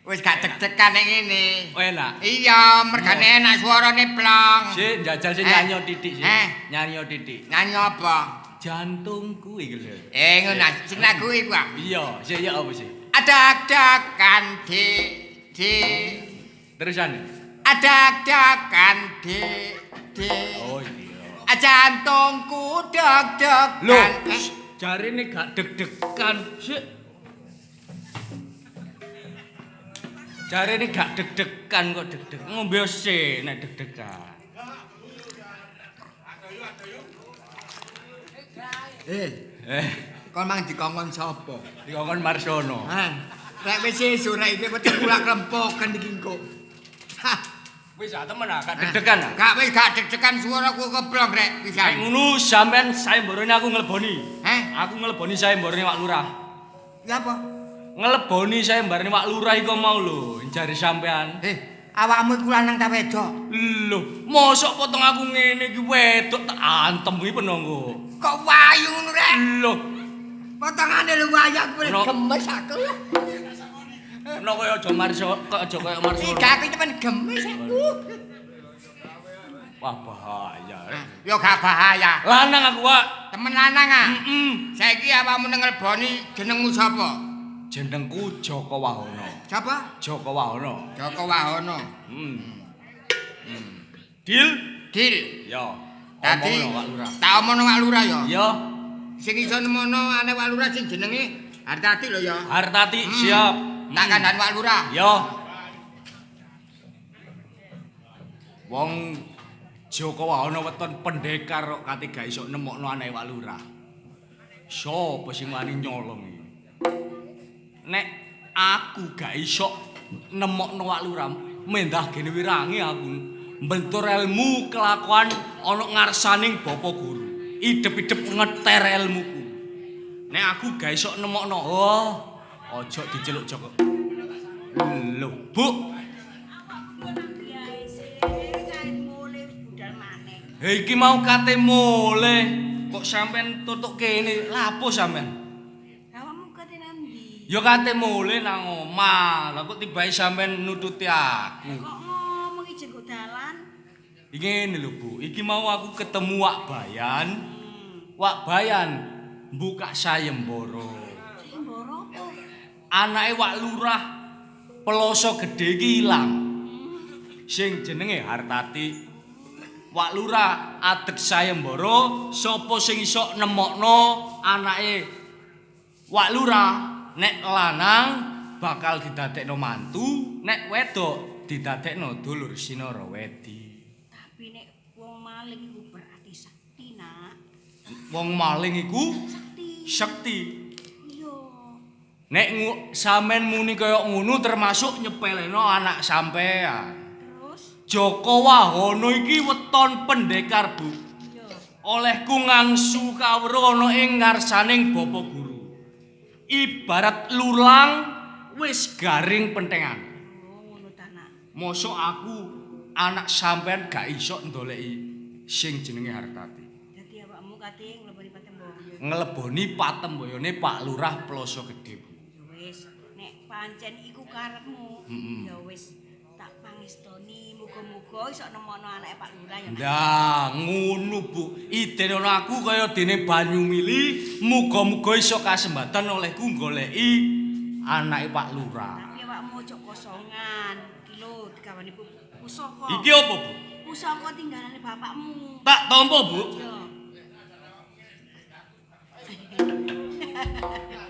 Wis gak deg-degan nek ngene. Oh enak. Iya, mergane enak suarane plong. Sik njajal sik Eh. nyanyi titik sik. Eh. Nyanyi titik. Nyanyi apa? Jantungku iki lho. Eh ngono sing lagu iku ah. Iya, sik ya apa sih? Adak-dakan di di Terusan. Adak-dakan di di. Oh iya. Jantungku deg-degan. Lho, jarine gak deg-degan. Sik. Jarine gak deg-degan kok deg-deg. Ngombe sik nek deg-degan. Eh, Eh, kon mang dikongkon sapa? dikongkon Marsono. Hah. Rek wis sesuk rek iki weteng kulak rempoken iki engko. Hah. Wis ah temen ah, gak deg-degan ah. Gak wis gak deg-degan suaraku keblong rek Nek pisan. ngono sampean sayembarane aku ngleboni. Heh? Aku ngleboni sayembarane Wak Lurah. Ya apa? Ngleboni sayembarane Wak Lurah iku mau lho, jare sampean. Eh, awakmu iku lanang ta wedok? Lho, mosok potong aku ngene iki wedok tak antem iki penonggo. Kok wayu ngono rek? Lho, Potongane lho wayu aku No. gemes aku. kena kaya aja Marso, kok aja kaya Marsono. Iki aku temen gemes aku. Wah, bahaya. Ya gak bahaya. Lanang aku, Wak. Temen lanang ah. Heeh. Saiki awakmu nang ngleboni jenengmu sapa? Jenengku Joko Wahono. Sapa? Joko Wahono. Joko Wahono. Hmm. Deal? Deal. Ya. Dadi Omongno, Wak Lurah. Tak omongno Wak Lurah ya. Ya, Sing iso nemono ane Wak Lurah sing jenenge Hartati lho ya. Hartati siap. Tak kandhani Wak Lurah. Ya. Wong Joko Wahono weton pendekar kok kate gak iso nemokno anake Wak Lurah. Sopo sing wani nyolong iki? Nek aku gak iso nemokno Wak Lurah, mendah gene wirangi aku. Mbentur ilmu kelakuan ana ngarsaning Bapak Guru. Idep-idep ngeter ilmuku. Nek aku gak iso nemokno, oh, ojo diceluk Joko. Lho, Bu. Iki mau kate mule, kok sampean tutuk kene, lapo sampean? Awakmu kate nang ndi? Ya kate mule nang omah. Lah kok tibae sampean nututi aku. Kok ngomong iki jenggo dalan? Iki ngene lho, Bu. Iki mau aku ketemu Wak Bayan. Wak Bayan buka sayembara. Sayembara apa? Anake Wak Lurah Peloso Gedhe iki ilang. Sing jenenge Hartati. Wak Lurah adeg sayembara sapa sing iso nemokno anake Wak Lurah nek lanang bakal didadekno mantu, nek wedok didadekno dulur Sinarawedi. Tapi nek wong maling iku berarti sakti, Nak. Wong maling iku Sakti. sekti. Iya. Nek sampean muni kaya ngono termasuk nyepeleno anak sampean. Terus Joko Wahono iki weton pendekar, Bu. iya. Olehku ngangsu kawruh ana ing ngarsaning Bapak Guru. Ibarat lulang wis garing pentengan. Oh, ngono ta, Nak. Mosok aku anak sampean gak iso ndoleki sing jenenge Hartati. Dadi awakmu kate ngleboni patemboyo. Ngleboni patemboyone Pak Lurah Ploso Gedhe, Bu. Ya wis, nek pancen iku karepmu, ya wis tak pangestoni muga-muga iso nemokno anake Pak Lurah ya. Nak. Lah, ngono Bu. Idenono aku kaya dene banyu mili, muga-muga iso kasembatan olehku goleki anake Pak Lurah. Tapi awakmu aja kosongan. Iki lho digawani pusaka. Iki apa, Bu? Pusaka tinggalane bapakmu. Tak tampa, Bu. Iya.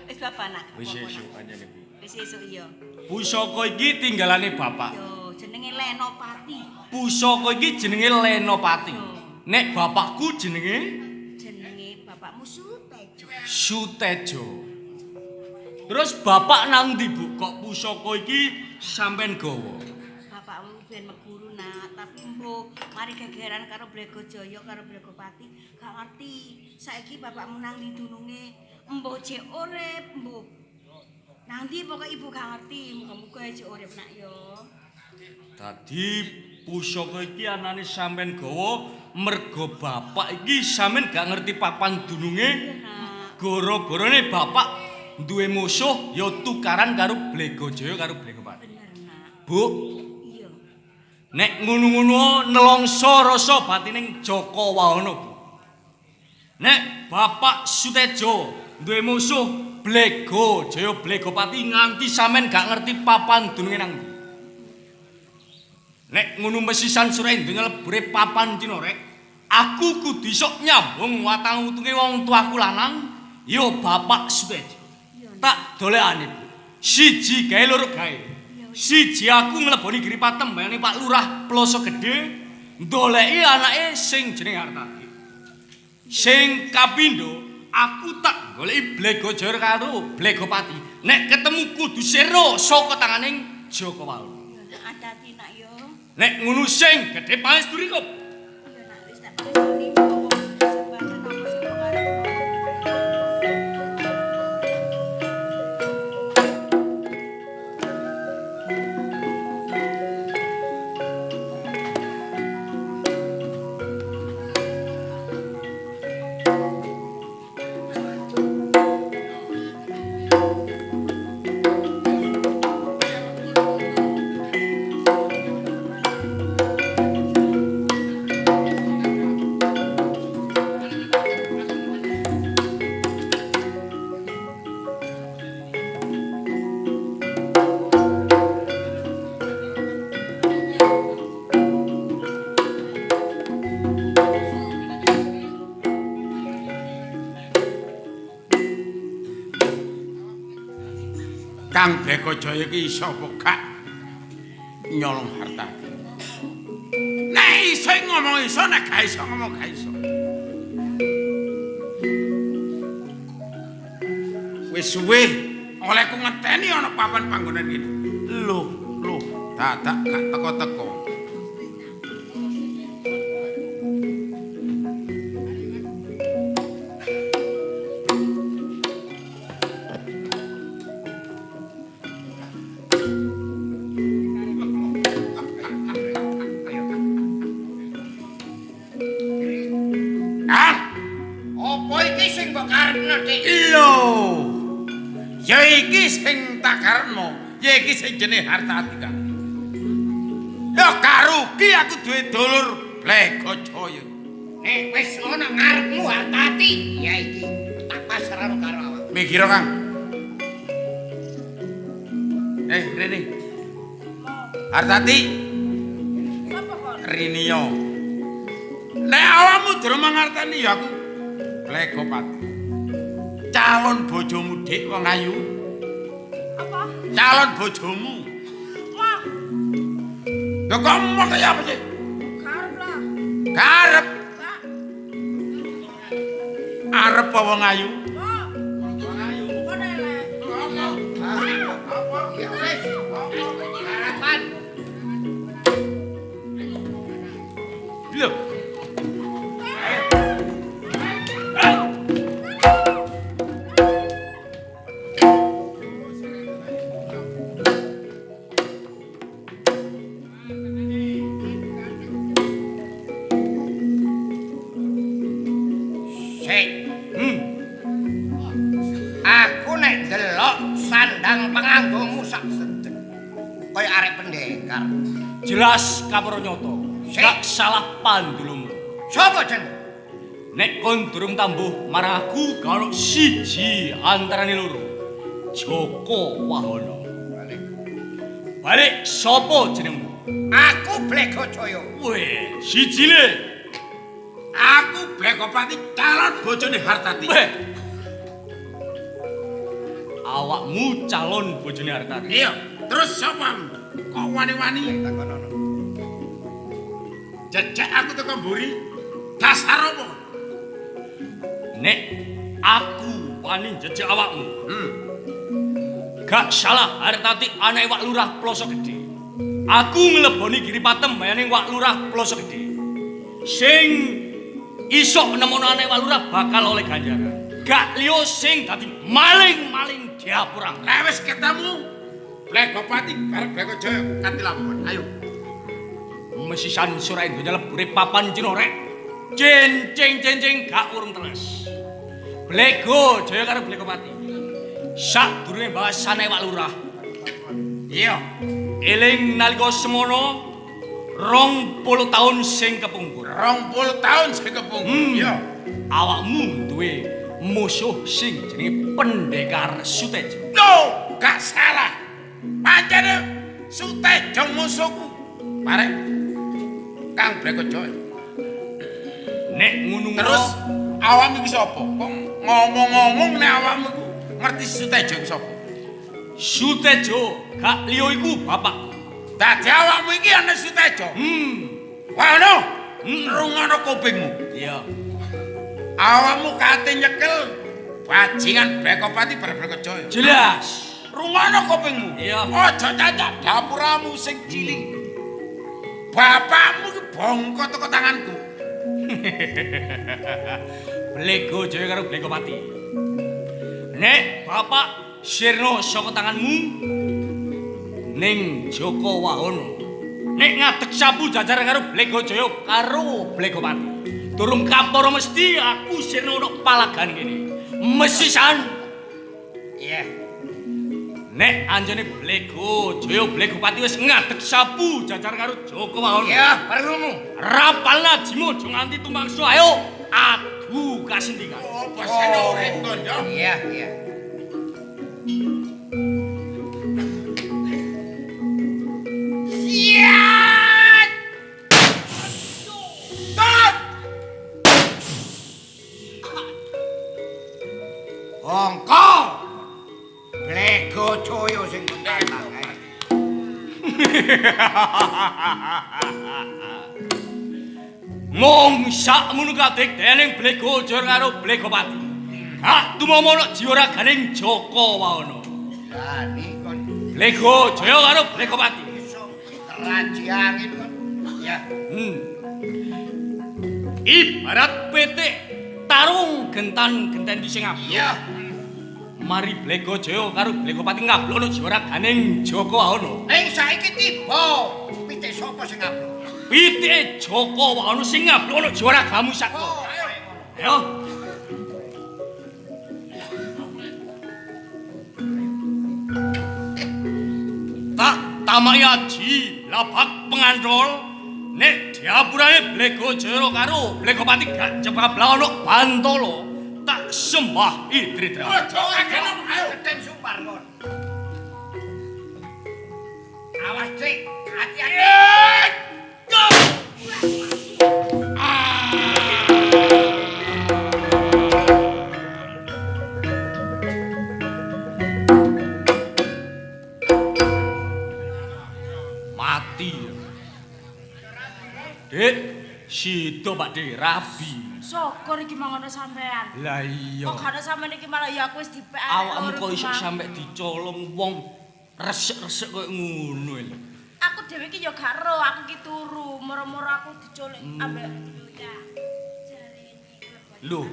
Wis bapak nak. Wis Apa-apa, esuk Nak? pancene, Bu. Wis esuk iya. Pusaka iki tinggalane bapak. Yo jenenge Lenopati. Pusaka iki jenenge Lenopati. Nek bapakku jenenge Jenenge bapakmu Sutejo. Sutejo. Terus bapak nang ndi, Bu? Kok pusaka iki sampean gawa? Bapakmu ben meguru nak, tapi mbuh mari gegeran karo Blegojaya karo Blegopati, gak ngerti. Saiki bapakmu nang ndi dununge, mbuh jek urip, mbuh nang ndi pokoke ibu gak ngerti. Muga-muga jek urip nak yo. Dadi pusaka iki anane sampean gawa mergo bapak iki sampean gak ngerti papan dununge. Iya nak. Gara-garane bapak duwe musuh ya tukaran karo Blegojaya karo Blegopati. Bener nak. Bu. Iya. Nek ngono-ngono nelongso rasa batining Jaka Wahana, Bu. Nek Bapak Sutejo duwe musuh Blego Jaya Blegopati nganti sampean gak ngerti papan dununge nang ndi. Nek ngono mesisan Surendra lebure papan Cina rek, aku kudu iso nyambung watang utunge wong tuaku lanang ya Bapak Sutejo. Tak dolekane, Bu. Siji gawe loro gawe. Siji aku ngleboni Giri Patembayane Pak Lurah Ploso Gedhe ndoleki anake sing jenenge Hartati. Sing kapindho aku tak goleki Blego Jaya karo Blegopati. Nek ketemu kudu sero saka tanganing Jaka Wahana. Iya, nak hati-hati nak yo. Nek ngono sing gedhe pangestu riko. Iya nak wis tak pangestuni muga kesempatan apa sing karepno. Kang Blego Jaya iki iso apa gak nyolong harta? Nek iso ngomong iso, nek gak iso ngomong gak iso. Wis suwe olehku ngeteni ana papan panggonan kene. Lho, lho, dadak gak teko-teko. Kang, Apa iki sing mbok karepno, Dik? Lho. Ya iki sing tak karepno, ya iki sing jenenge Hartati, Kang. Ya karugi aku duwe dulur Blego Jaya. Nek wis ana ngarepmu Hartati, ya iki tak pasrahno karo awakmu. Mikira, Kang. Rene. Hartati, Sapa kon? Rinio. Nek awakmu durung mangerteni ya aku Blegopati. Calon bojomu Dik wong ayu. Apa? Calon bojomu. Wah, Lho kok mau kaya apa sih? karep lah. Karep. Pak, Arep apa wong ayu? Pak. Kon elek. Ya wis. Harapan. Lho. Sik. Aku nek ndelok sandang panganggomu sak sedek. Kaya arek pendekar. Jelas kaporo nyoto. Sik. Gak salah pandulungmu. Sopo jeneng? Nek kon durung tambuh marang aku gak ono siji antarane loro. Jaka Wahana. Balik. Balik sapa jenengmu? Aku Blego Jaya. Weh, sijine. Aku Blegopati calon bojone Hartati. Weh. Awakmu calon bojone Hartati. Iya, terus sapa? Kok wani-wani Takonono. jejek aku teko mburi? Dasar apa? Nek aku wani jejek awakmu, Hmm. gak salah Hartati anake Wak Lurah Ploso Gedhe. Aku ngleboni Giri Patembayane Wak Lurah Ploso Gedhe. Sing iso nemono anake Wak Lurah bakal oleh ganjaran. Gak liya sing dadi maling-maling diapurang. Lah wis ketemu Blegopati bareng Blego Jaya kanthi lampun. Ayo. Mesisan Surendra lebure papan Cina rek. Cencing cencing gak urung teles. Blego Jaya karo Blegopati. Sadurunge bahasane Wak Lurah. Iya. Eling nalika semono 20 taun sing kepungkur. 20 taun sing kepungkur. Iya. Awakmu duwe musuh sing jenenge Pendekar Sutejo. Lho, gak salah. Pancene Sutejo musuhku. Parek Kang Brekojaya. Nek ngono terus awakmu iki sapa? Kok ngomong-ngomong nek awakmu iku ngerti Sutejo iku sapa? Sutejo gak liya iku bapak. Dadi awakmu iki ana Sutejo. Wah, ono. Rungono kupingmu. Iya. Awakmu kate nyekel bajingan Brekopati Brekojaya. Jelas. Rungono kupingmu. Iya. Aja cacak dapuramu sing cilik. Bapakmu iki bongko teko tanganku. Blego Jaya karo Blegopati. Nek bapak sirna saka tanganmu ning Joko Wahono. Nek ngadeg sapu jajar karo Blego Jaya karo Blegopati. Durung kampara mesti aku sirna ono palagan kene. Mesisan. Iya. Nek anjene Blego Jaya Blegopati wis ngadeg sapu jajar karo Joko Wahono. Iya, perlumu. Rapal ajimu aja nganti tumangsa ayo adu kasendikan. Oh, bosene urip kon ya. Iya, iya. Siat! Tot! Bongko. Blego Jaya sing tentang. Mong sakmono kadek dening Blego Jaya karo Blegopati. Gak tumomo jiwa raganing Joko Wahono. Lani kon Blego Jaya karo Blegopati. Iso raji angin kon. Ya. Ibarat pitik tarung gentan-genten di sing ngablok. Iya. Mari Blego Jaya karo Blegopati ngablokno jiwa raganing Joko Wahono. Ning saiki tiba pitik sapa sing ngablok? Pitike Joko Wahono sing ngablokno jiwa ragamu sakko. Ayo. Tak tamai aji labak pengandol nek diapurane Blego Jaya karo Blegopati gak cepabla ono bantala tak sembah Idritra. Aja akeh ayo gedeng sumpar kon. Awas Dik, hati-hati. Mati. Dik, sida Pak Dik rabi. Syukur iki mangono sampean. Lah iya. Kok gak ono sampean iki malah ya aku wis dipek. Awakmu kok iso sampe dicolong wong resik-resik koyo ngono lho. Aku dhewe iki ya gak ero, aku iki turu, moro-moro aku diculik ambek ya. Lho,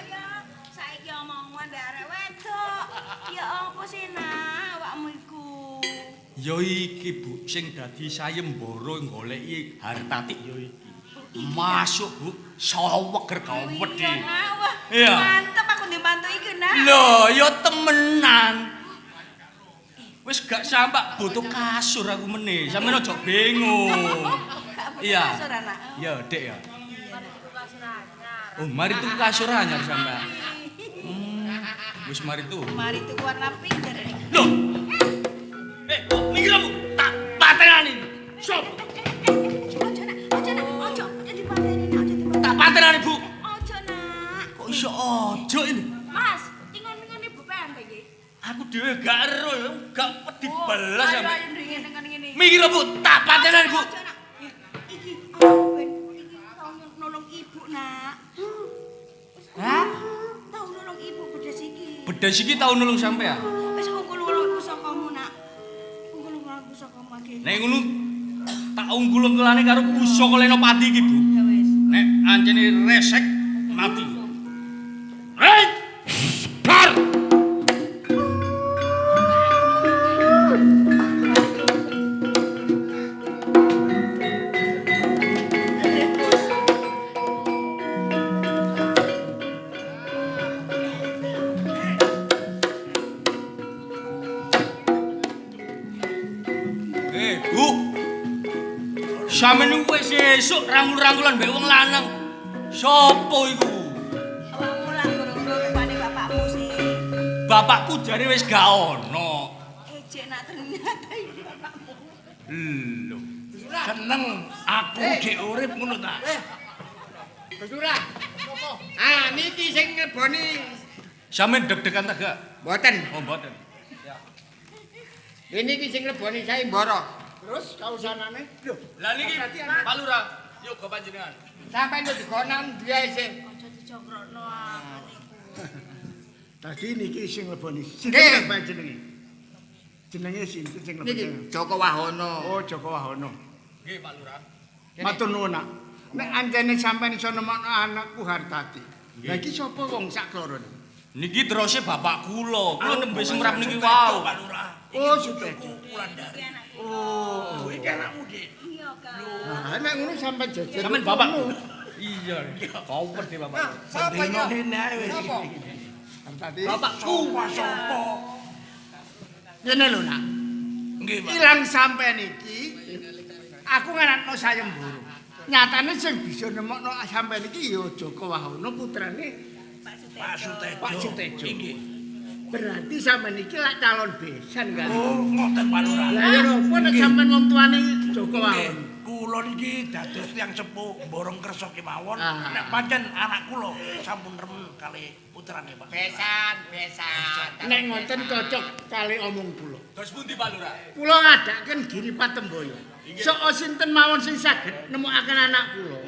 ya saiki omongan mbek arek wedok. Ya apa sih nak awakmu iku? Ya iki Bu sing dadi sayembara goleki hartatik ya iki. Masuk Bu, saweger kawedhi. Iya nak, wah. Iya. Mantep aku ndimantu iki nak. Lho, ya temenan. Wis gak sampak butuh kasur aku meneh. Sampeyan aja bingung. Iya. Kasur anak. Ya, Dik ya. Mari tuku kasur anyar. Oh, mari tuku kasur anyar sampean. Wis mari tuku. Mari tuku warna pink jare. Lho. Kok mikir aku tak patenani. Sop. Ojo nak, ojo nak, ojo, ojo dipateni nak, ojo dipateni. Tak patenani, Bu. Ojo nak. Kok iso ojo ini? Mas, ingon-ingon ibu pembe iki. Aku dhewe gak ero ya, gak wedi belas Ayo sampe. ayo ngene ngene. Mikir Bu, tak patenani, Bu. Ojo nak. Iki aku ben iki tau nolong ibu nak. Hah? Tau nolong ibu bedes iki. Bedes iki tau nulung sampean. Wis unggul-unggul pusakamu nak. Unggul-unggul pusakamu iki. Nek ngono tak unggul-unggulane karo pusaka Lenopati iki, Bu. Ya wis. Nek ancene resek mati. Hei! Bar! Sampeyan niku wis esuk rangkul-rangkulan mbek wong lanang. Sopo iku? Awakmu lak gurung rupane bapakmu sih. Bapakku jare wis gak ono. Ejek nak ternyata iki bapakmu. Lho. Seneng aku jek urip ngono ta. Gus Lurah. Ah, niki sing ngleboni. Sampeyan deg-degan ta gak? Mboten. Oh, mboten. Ini iki sing ngleboni sayembara. Terus kausanane? Lho, Lah niki Pak Lurah, yoga panjenengan. Sampeyan yo digonan dia sih. Aja dijogrokno aku niku. Tadi niki sing ngleboni. Nggih. Sinten Pak jenenge? Jenenge sinten sing ngleboni? Niki Joko Wahono. Oh, Joko Wahono. Nggih, Pak Lurah. Matur nuwun, Nak. Nek ancene sampeyan iso nemokno anakku Hartati. Lah iki sapa wong sak kloro? Niki terose bapak kula. Kula nembe semerap niki wau. Pak Lurah. Oh, Sutejo. Wulandari. Oh. Iki anakmu, Dik. Iya, Kak. Nah, nek ngono sampeyan jejer. Sampeyan bapak. Iya. Koper deh bapak. Sapa Dino iki? ngene ae wis. Sapa? Hartati. Bapakku. Sapa? Ngene lho, Nak. Nggih, Pak. Ilang sampeyan iki aku nganakno sayembara. Nyatane sing bisa nemokno sampeyan iki ya Joko Wahono putrane Pak Sutejo. Pak Sutejo. Pak Sutejo. Nggih. Berarti sampeyan iki lak calon besan kan. Oh, ngoten Pak Lurah. Lah ya apa nek sampeyan wong tuane Joko Nggih, Wahono? kula niki dados tiyang sepuh borong kersa kemawon. Ah. Nek pancen anak kula sampun remen kalih putrane Pak. Besan, besan. Nek ngoten cocok kali omong kula. Terus pundi Pak Lurah? Kula ngadaken Giri Patemboyo. Sok sinten mawon sing saged nemokaken anak kula.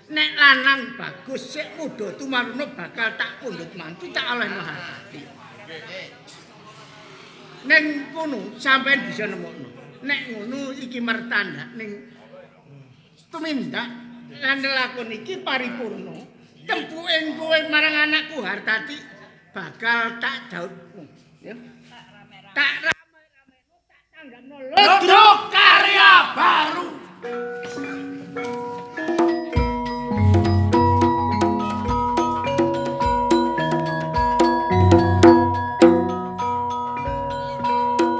Nek lanang bagus sik muda tumaruna bakal tak pundhut mantu tak olehno Hartati. Ning kono sampeyan bisa nemokno. Nek ngono iki mertanda ning tumindak lan lakon iki paripurna. Tempuke kowe marang anakku Hartati bakal tak jautmu, ya. Tak rame-rameno tak tanggapno. Ludruk karya baru.